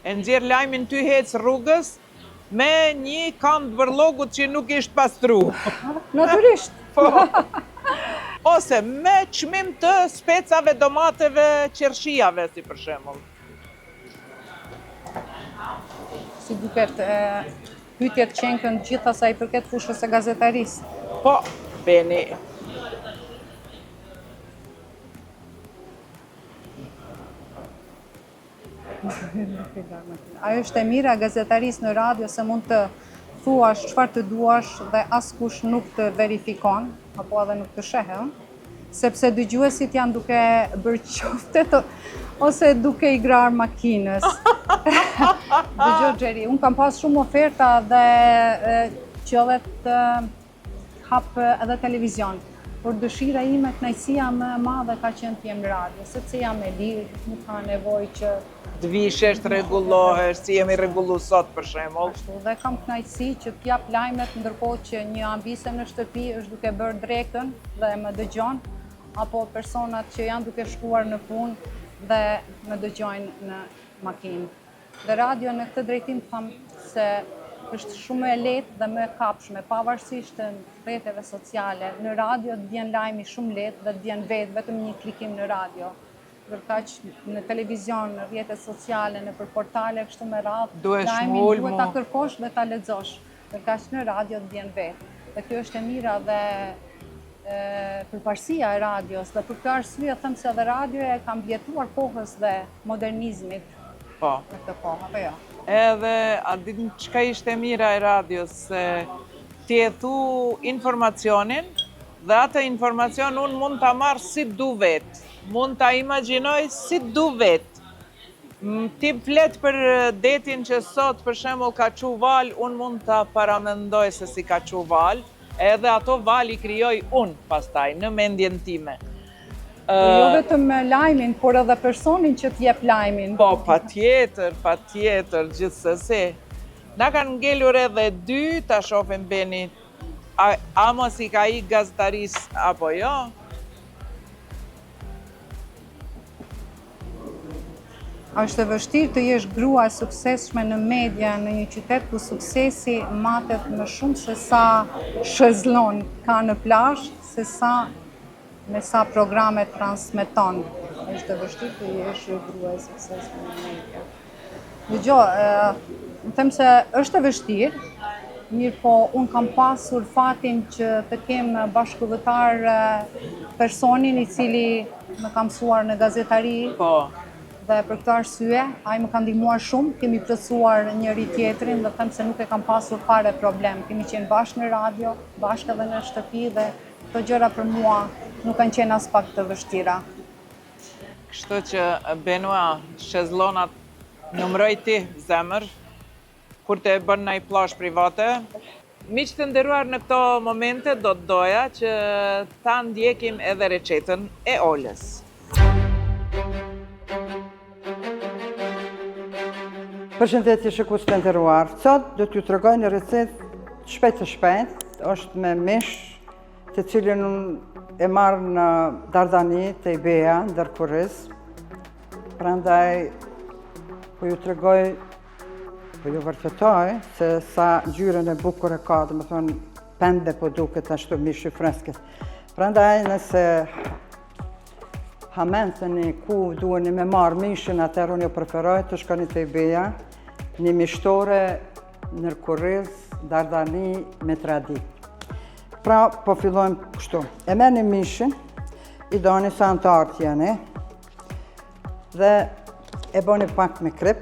E nxjerr lajmin ty hec rrugës me një kand bërllogut që nuk ishte pastru. Natyrisht. Po. Ose me çmim të specave, domateve, qershijave, si për shembull. Si duket, pyetjet qenkën gjitha sa i përket fushës së gazetarisë. Po, Beni. Ajo është e mira e gazetarisë në radio se mund të thuash çfarë të duash dhe askush nuk të verifikon, apo edhe nuk të sheh, ëh? Sepse dëgjuesit janë duke bërë qofte të, ose duke i grarë makinës. Dëgjo, Xheri, unë kam pas shumë oferta dhe që edhe të hap edhe televizion, por dëshira ime, kënaqësia më e madhe ka qenë të jem në radio, sepse jam e lirë, nuk ka nevojë që të vishesh, të rregullohesh, si jemi rregullu sot për shembull. Ashtu, dhe kam kënaqësi që të jap lajmet ndërkohë që një ambise në shtëpi është duke bërë drekën dhe më dëgjon, apo personat që janë duke shkuar në punë dhe më dëgjojnë në makinë. Dhe radio në këtë drejtim them se është shumë më e lehtë dhe më e kapshme, pavarësisht rrjeteve sociale. Në radio të vjen lajmi shumë lehtë dhe të vjen vetë vetëm një klikim në radio. Ndërkaq në televizion, në rrjetet sociale, nëpër portale kështu me radhë, lajmin duhet ta kërkosh dhe ta lexosh. Ndërkaq në radio të vjen vetë. Dhe kjo është e mira dhe përparësia e radios dhe për këtë arsye them se edhe radioja i ka mbijetuar kohës dhe modernizmit. Po. Në këtë kohë, apo jo? Edhe, a din çka ishte e mira e radios, se ti e thu informacionin, dhe atë informacion unë mund ta marr si du vetë. Mund ta imagjinoj si du vetë. Ti flet për detin që sot për shembull ka çu valë, unë mund ta paramendoj se si ka çu valë, edhe ato valë i krijoj unë pastaj në mendjen time. Po jo vetëm lajmin, por edhe personin që të jep lajmin. Po, patjetër, patjetër, gjithsesi. Na kanë ngelur edhe dy, ta shohim Beni, a, a mos i ka ik gazetarisë apo jo? A është e vështirë të jesh grua e suksesshme në media në një qytet ku suksesi matet më shumë se sa shezlon ka në plazh, se sa me sa programe transmeton. Është e vështirë të jesh grua e suksesshme në media. Dëgjo, më them se është e vështirë, mirëpo unë kam pasur fatin që të kem bashkëudhëtar personin i cili më ka mësuar në gazetari. Po. Dhe për këtë arsye, ai më ka ndihmuar shumë, kemi plotësuar njëri tjetrin dhe them se nuk e kam pasur fare problem. Kemi qenë bashkë në radio, bashkë edhe në shtëpi dhe këto gjëra për mua nuk kanë qenë aspak të vështira. Kështu që Benua, shezlonat numëroj ti, zemër, kur të e bën naj plazh private. Miq të nderuar në këto momente do të doja që ta ndjekim edhe recetën e Olës. Përshëndetje shikues të nderuar. Sot do t'ju tregoj një recetë shpejt e shpejt, është me mish të cilin unë e marr në Dardani te Ibea, ndër Kurriz. Prandaj, po ju tregoj, po ju vërtetoj se sa ngjyrën e bukur e ka, domethënë, pembe po duket ashtu mish i freskët. Prandaj, nëse hamendeni ku duheni me marrë mishin, atëherë unë ju preferoj të shkoni te Ibea, një mishtore Nër Kurriz, Dardani me traditë. Pra, po fillojmë kështu. E merrni mishin, i doni sa anëtarë të jeni, dhe e boni pak me krip.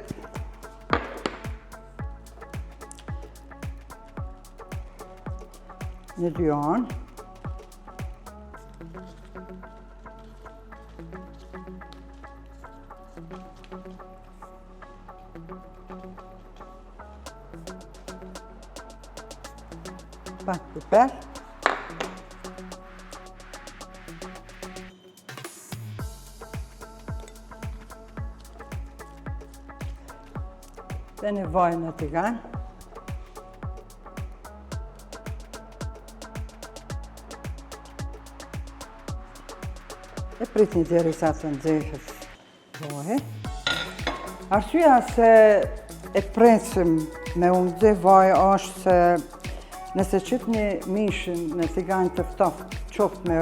Në dy anë. Pak piper. Veni vaj në tigan. E pritni derisa të nxehet vaji. Arsyeja se e presim me u nxe vaji është se nëse qitni mishin në tigan të ftohtë, qoftë me,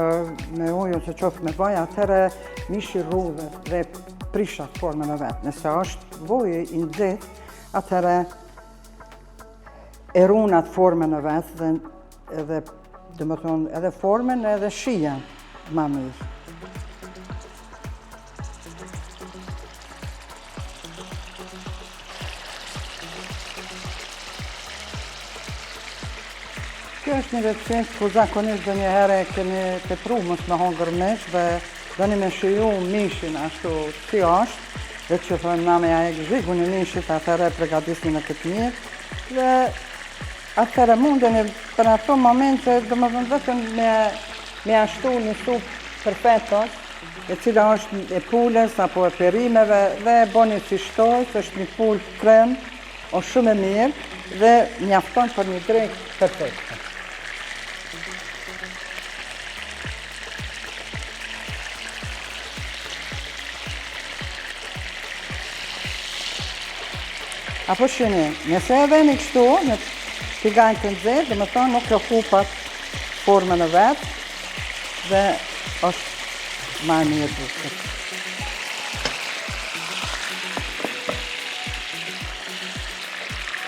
me ujë ose qoftë me vaj, atëherë mishi rrudhet dhe prish atë formën e vet. Nëse është vaji i nxehtë, atëherë e run atë formën e vet dhe edhe, domethonë, edhe formën edhe shijen ma mirë. Kjo është një recetë ku zakonisht ndonjëherë e keni tepru mos me hongër mish dhe doni me shiju mishin ashtu si është, dhe që thojmë na me ja hek zhigun e mishit, atëherë e pregatisni në këtë mënyrë dhe atëherë mundeni për ato momente, domethonë vetëm me, me ja shtu një supë perfetto, e cila është e pulës apo e perimeve dhe e boni si shtojcë, është një pulë krem, është shumë e mirë dhe mjafton për një drekë perfekte. A po shihni, nëse e veni kështu, në tigan të nxehtë, domethonë nuk e hup at formën e vet, Dhe është ma e mirë duket.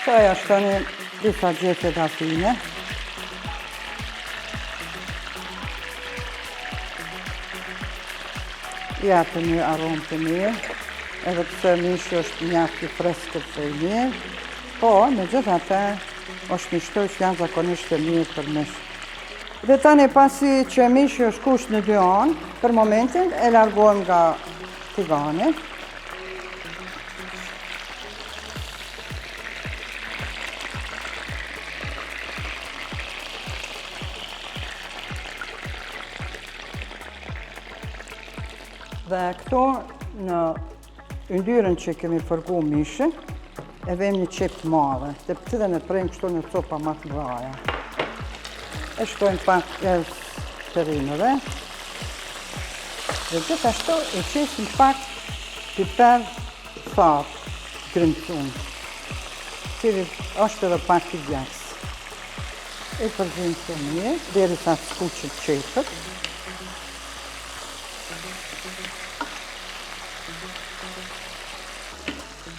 Këtu ja shtoni disa gjethe dafine. Ja jep një aromë të mirë, edhe pse mishi është mjaft i freskët dhe i mirë, po, megjithatë, është një shtojcë jashtëzakonisht e mirë për mish. Dhe tani pasi që mishi është kuq në dy anë, për momentin e largojmë nga tigani. Dhe këtu në Yndyrën që kemi fërgu mishin, e vejmë një qepë të madhe, të cilën e prejmë kështu në copa ma të mdhaja. E shtojmë pak erëz perimeve. Dhe gjithashtu e qesim pak piper thatë grimcun, cili është edhe pak i djathë. E përzijmë këtu mirë, derisa të skuqet qepët.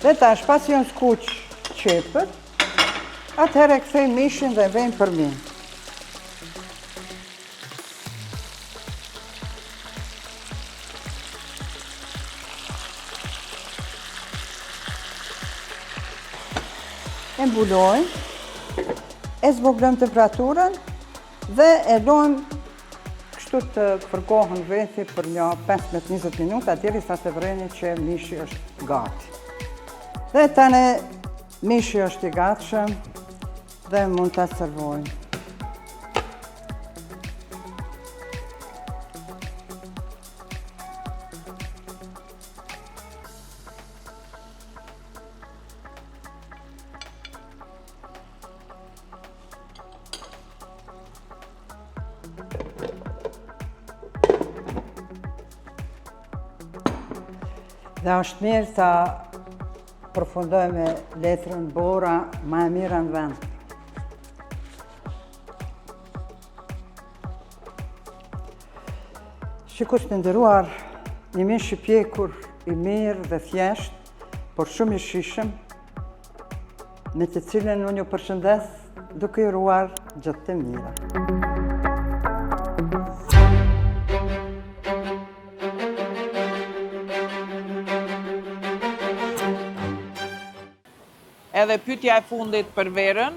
Dhe tash, pasi janë skuq qepët, atëherë e kthejmë mishin dhe vejmë përmi. E mbulojmë, e zvoglojmë temperaturën dhe e lojmë Kështu të fërgohen veti për një 15-20 minuta, derisa të vreni që mishi është gati. Dhe tani mishi është i gatshëm dhe mund ta servojmë. Dhe është mirë ta përfundoj me letrën Bora ma e mira në vend. Shikues të nderuar, një mish i pjekur i mirë dhe thjesht, por shumë i shijshëm, me të cilën unë ju përshëndes duke ju uruar gjithë të mira. Edhe pyetja e fundit për Verën.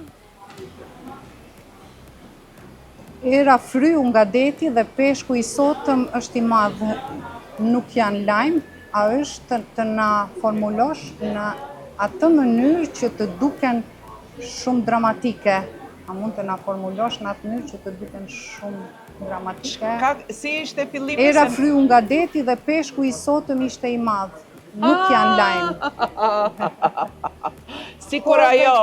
Era fryu nga deti dhe peshku i sotëm është i madh, nuk janë lajm, a është të na formulosh në atë mënyrë që të duken shumë dramatike? A mund të na formulosh në atë mënyrë që të duken shumë dramatike? Ka, si ishte fillimi Era fryu nga deti dhe peshku i sotëm ishte i madh, nuk janë lajm. Si. Sikur ajo,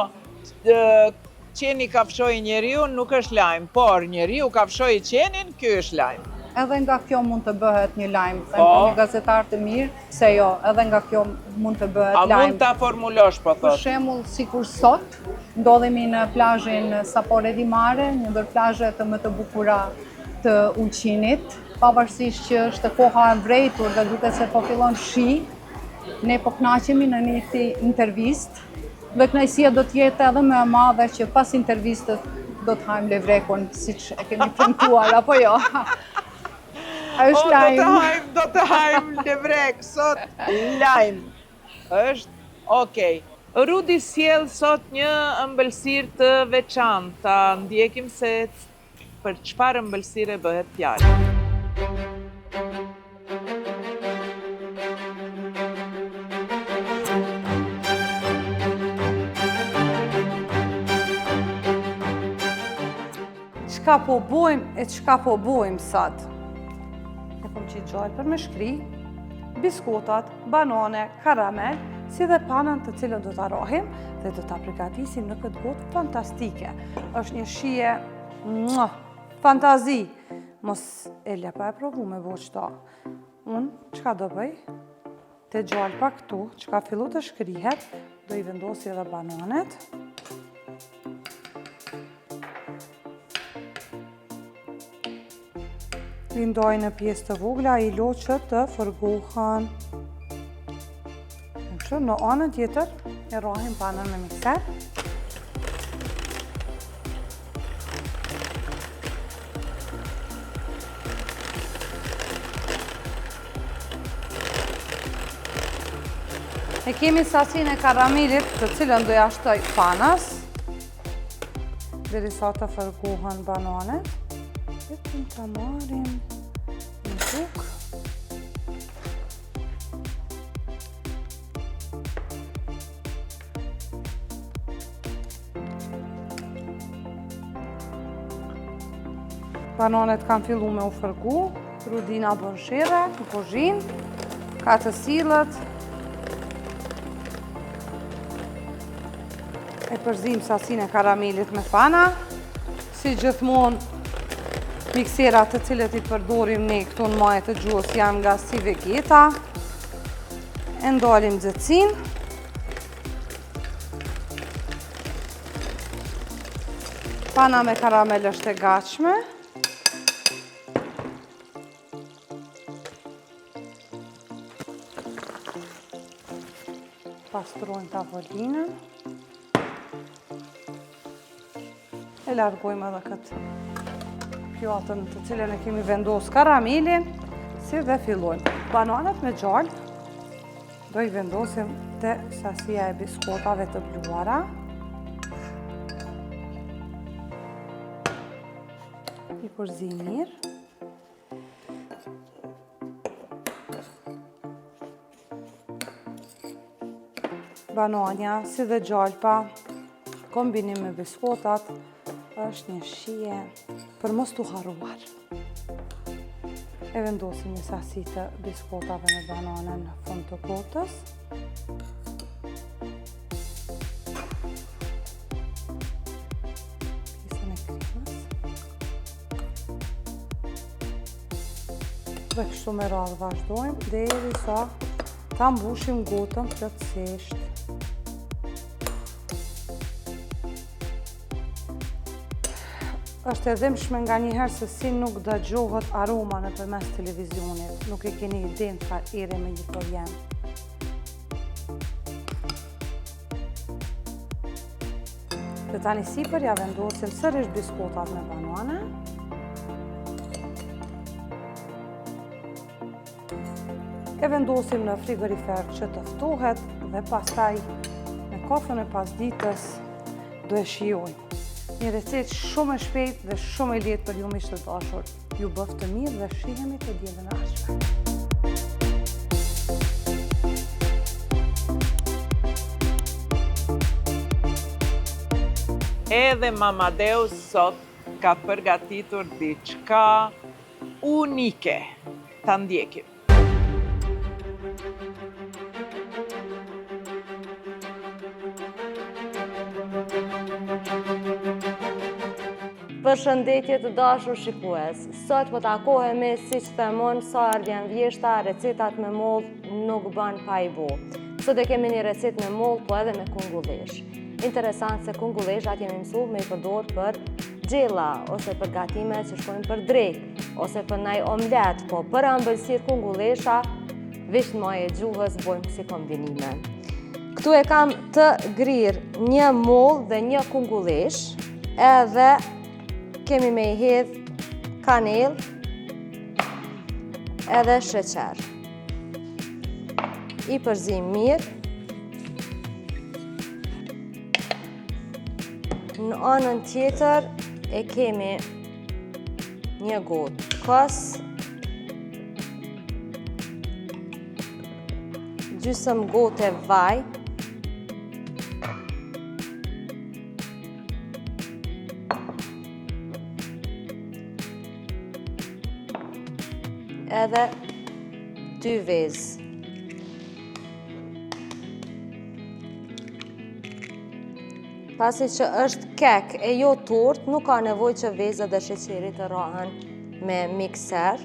qeni kafshoi njeriun, nuk është lajm, por njeriu kafshoi qenin, ky është lajm. Edhe nga kjo mund të bëhet një lajm, them po një gazetar të mirë, pse jo, edhe nga kjo mund të bëhet lajm. A mund ta formulosh, po thotë? Për shembull, sikur sot, ndodhemi në plazhin Sapore di Mare, një ndër plazhet më të bukura të Ulqinit, pavarësisht që është koha e vrejtur dhe duket se po fillon shi, Ne po kënaqemi në një intervistë dhe kënaqësia do të jetë edhe më e madhe që pas intervistës do të hajmë levrekun siç e kemi premtuar apo jo. A është lajm? Do të hajmë, do të hajmë levrek sot lajm. Është okej. Rudi sjell sot një ëmbëlsirë të veçantë. Ta ndjekim se Për çfarë ëmbëlsire bëhet fjalë? Çka po bojmë e çka po bojmë sot? E kom qitë gjalpën me shkri, biskotat, banane, karamel, si dhe panën të cilën do ta rrahim dhe do ta pregatisim në këtë gotë fantastike. është një shije, mua, fantazi. Mos e le pa e provu me bo qëta. Unë, çka do bëj? Te gjalpa këtu, që ka fillu të shkrihet, do i vendosi edhe bananet. I ndaj në pjesë të vogla, i lo që të fërgohen. Kështu, në anën tjetër, e rrahim panën me mikser. E kemi sasinë e karamelit, të cilën do ja shtoj panës. Derisa të fërgohen bananet, vetëm ta marrim një bukë. Bananet kanë fillu me u fërgu, Rudina bën sherre në kuzhinë, ka të sillet, E përzim sasinë e karamelit me pana. Si gjithmonë, mikserat të cilët i përdorim ne këtu në maje të gjuhës janë nga Sivegeta. E ndalim nxehtësinë. Pana me karamel është e gatshme. Pastrojmë tavolinën. E largojmë edhe këtë pjatën të cilën e kemi vendosë karamelin, si dhe fillojmë. Bananet me gjalpë do i vendosim te sasia e biskotave të bluara. I përzijmë mirë. Banania, si dhe gjalpa, kombinim me biskotat, është një shije për mos t'u harruar. E vendosim një sasi të biskotave me banane në fund të gotës. Pjesën e kremës. Dhe kështu me radhë vazhdojmë, derisa ta mbushim gotën plotësisht. Është e dhimbshme nganjëherë se si nuk dëgjohet aroma nëpërmes televizionit. Nuk e keni idenë çfarë ere me një po vjen. Dhe tani sipër ja vendosim sërish biskotat me banane. E vendosim në frigorifer që të ftohet dhe pastaj me kafen e pasdites do e shijojmë. Një recetë shumë e shpejtë dhe shumë e lehtë për ju miq të dashur. Ju bëftë të mirë dhe shihemi të dielën e ardhshme. Edhe Mamadeu sot ka përgatitur diçka unike. Ta ndjekim. Përshëndetje të dashur shikues. Sot po takohemi siç them unë, sa herë vjen vjeshta, recetat me mollë nuk ban pa i bo. Sot e kemi një recetë me mollë, po edhe me kungulleshë. Interesant se kungulleshat jemi mësu me i përdor për gjella, ose për gatime që shkojnë për drekë, ose për naj omlet, po për ambëlsirë kungullesha, veç në maje gjuhës bojmë kësi kombinime. Këtu e kam të grirë një mollë dhe një kungulleshë, edhe kemi me i hedh kanellë edhe sheqer. I përzijmë mirë. Në anën tjetër e kemi një gotë kos, gjysëm gote vaj, edhe dy vezë. Pasi që është kek e jo tort, nuk ka nevojë që vezët dhe sheqeri të rrahen me mikser.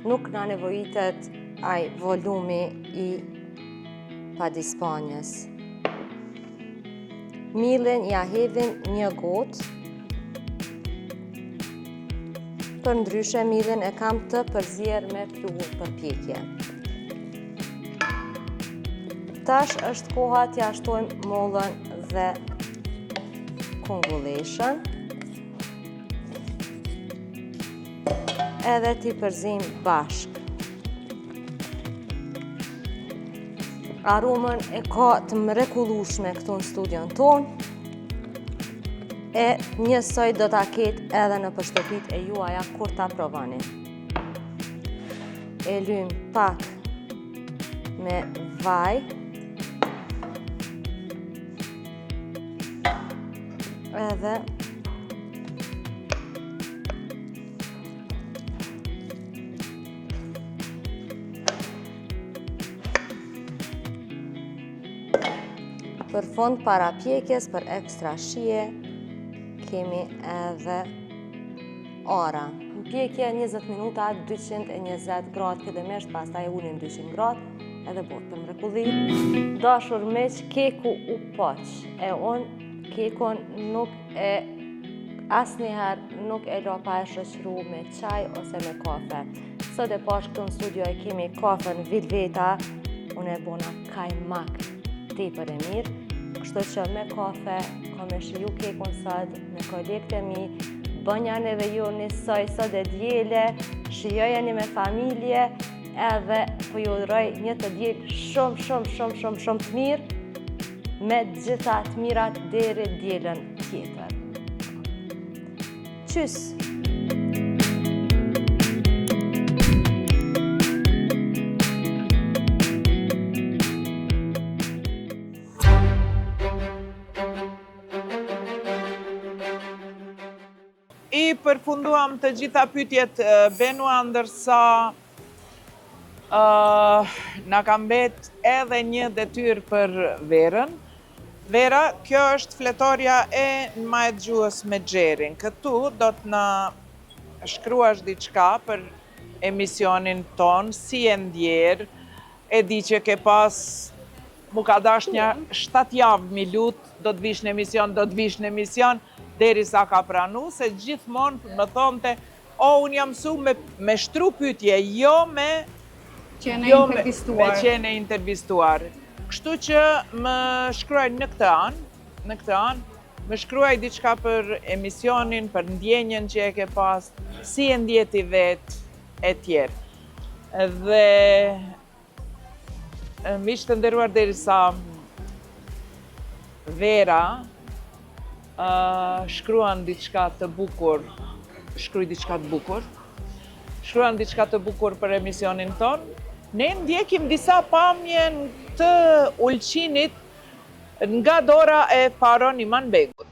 Nuk na nevojitet ai volumi i padispanjës. Millin ja hedhim një gotë. Përndryshe millin e kam të përzier me pluhur për pjekje. Tash është koha t'ja shtojmë mollën dhe kungulleshën. Edhe t'i përzijmë bashkë. Aromën e ka të mrekullushme këtu në studion tonë. E njësoj do ta ketë edhe nëpër shtëpitë e juaja kur ta provoni. E lymë pak me vaj. Edhe Për fund para pjekjes, për ekstra shije, kemi edhe arra. Në pjekje 20 minuta, 220 gradë fillimisht, pastaj ulim 200 gradë, edhe bohet për mrekulli. Dashur miq, keku u poq, e unë kekun nuk e asnjëherë nuk e lo pa e shoqëru me çaj ose me kafe. Sot e pash këtu në studio e kemi kafen Vilveta, unë e bona kajmak tepër e mirë, kështu që me kafe kam me shiju kekun sot me kolegët e mi, bënjani edhe ju njësoj sot e diele, shijojeni me familje, edhe po ju uroj një të diel shumë, shumë, shumë, shumë, shumë të mirë, me gjitha të mirat deri dielën tjetër. Qys! I përfunduam të gjitha pyetjet Benua ndërsa na ka mbet edhe një detyrë për Verën. Vera, kjo është fletorja e Në maje të gjuhës me Xherin. Këtu do të na shkruash diçka për emisionin tonë, si je ndjerë, e di që ke pas Mu ka dasht nja 7 javë m'i lut, do të vish në emision, do të vish në emision, derisa ka pranu, se gjithmonë më thonte, o, unë jam mësu me, me shtru pyetje, jo me qenë jo intervistuar. Me qenë e intervistuar. Kështu që më shkruaj në këtë anë, në këtë anë, më shkruaj diçka për emisionin, për ndjenjën që e ke pas, si e ndje ti vetë, e tjerë. Dhe Miq të nderuar derisa Vera shkruan diçka të bukur, shkruaj diçka të bukur, shkruan diçka të bukur për emisionin tonë, ne ndjekim disa pamje të Ulqinit nga dora e Faron Imanbegut.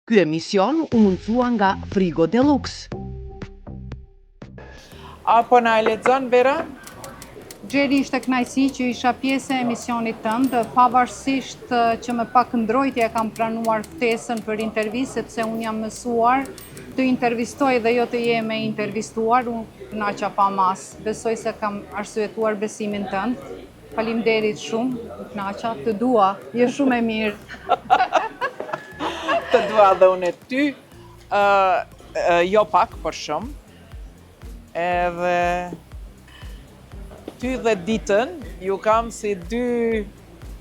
Ky emision u mundësua nga Frigo Deluxe. A po na e lexon Vera? Xheri ishte kënaqësi që isha pjesë e emisionit tënd, pavarësisht që me pak ndrojtje e kam pranuar ftesën për intervistë, sepse unë jam mësuar të intervistoj dhe jo të jem e intervistuar, u kënaqa pa masë. Besoj se kam arsyetuar besimin tënd. Faleminderit shumë, u kënaqa, të dua, je shumë e mirë. Të dua dhe unë ty, jo pak, por shumë. Edhe ty dhe ditën, ju kam si dy,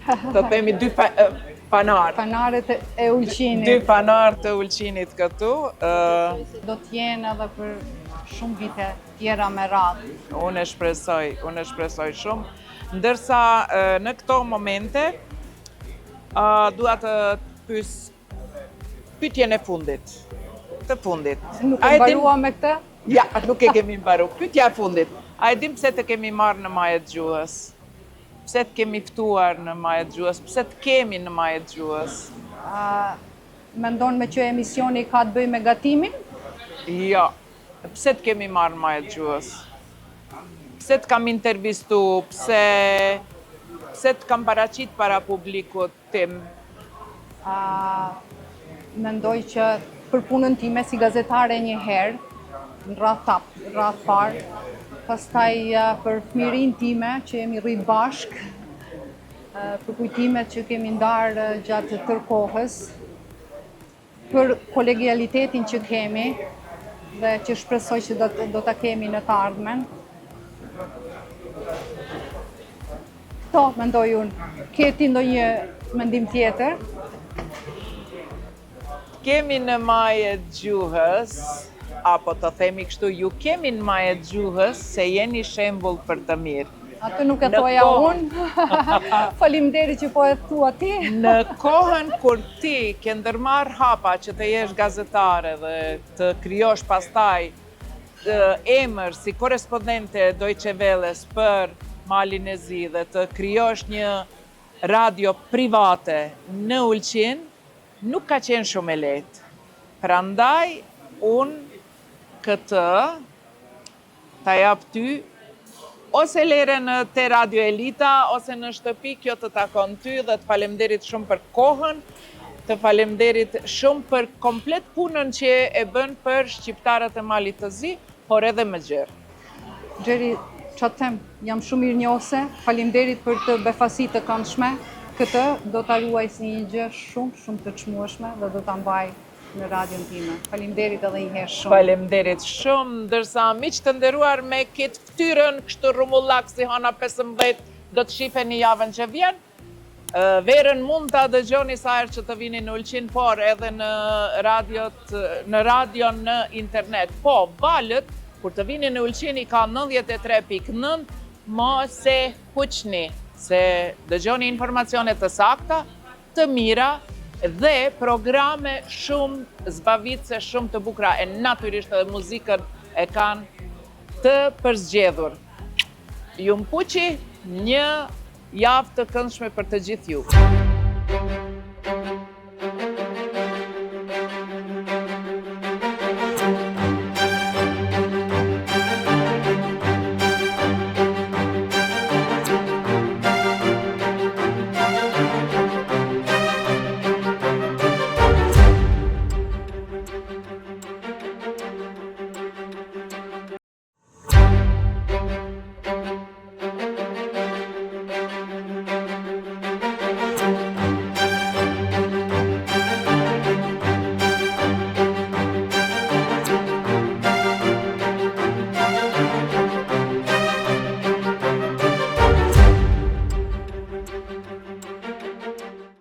të themi dy fanar. Fanarët e Ulqinit. Dy fanar të Ulqinit këtu. Do të jenë edhe për shumë vite tjera me radhë. Unë e shpresoj, unë e shpresoj shumë. Ndërsa në këto momente, dua të pys pyetjen e fundit. Të fundit. Nuk e mbaruam me këtë? Ja, nuk e kemi mbaru. Pyetja e fundit. A e dim pse të kemi marrë në maje të gjuhës? Pse të kemi ftuar në maje të gjuhës? Pse të kemi në maje të gjuhës? Mendon meqë emisioni ka të bëjë me gatimin? Jo. Pse të kemi marrë në maje të gjuhës? Pse të kam intervistu? Pse pse të kam paraqit para publikut tim? A, mendoj që për punën time si gazetare një herë, në radhë tap, radhë parë, pastaj për fëmijërinë time që jemi rrit bashkë, për kujtimet që kemi ndarë gjatë tërë kohës, për kolegialitetin që kemi dhe që shpresoj që do, do ta kemi në të ardhmen. Këto, mendoj unë, ke ti ndonjë mendim tjetër? Kemi në maje të gjuhës, apo të themi kështu, ju kemi në maje të gjuhës se jeni shembull për të mirë. Atë nuk e thoja unë. Faleminderit që po e thua ti. Në kohën kur ti ke ndërmarrë hapa që të jesh gazetare dhe të krijosh pastaj emër si korrespondente e Deutsche Welles për Malin e Zi dhe të krijosh një radio private në Ulqin, nuk ka qenë shumë e lehtë. Prandaj unë këtë Ta jap ty ose lere në te Radio Elita ose në shtëpi, kjo të takon ty dhe të falemnderit shumë për kohën, të falemnderit shumë për komplet punën që e bën për shqiptarët e Malit të Zi, por edhe më gjerë. Xheri, ça të them, jam shumë mirënjohëse, faleminderit për këtë befasi të këndshme, këtë do ta ruaj si një gjë shumë shumë të çmueshme dhe do ta mbaj në radion time. Faleminderit edhe një herë shumë. Faleminderit shumë, ndërsa miq të nderuar me këtë fytyrën kështu rrumullak si hana 15 do të shifeni javën që vjen. Verën mund ta dëgjoni sa herë që të vini në Ulqin, por edhe në radiot, në radio në internet. Po, valët, kur të vini në Ulqin i ka 93.9, mos e huqni, se dëgjoni informacione të sakta, të mira dhe programe shumë zbavitëse, shumë të bukura e natyrisht edhe muzikën e kanë të përzgjedhur. Ju mpuqi një javë të këndshme për të gjithë ju.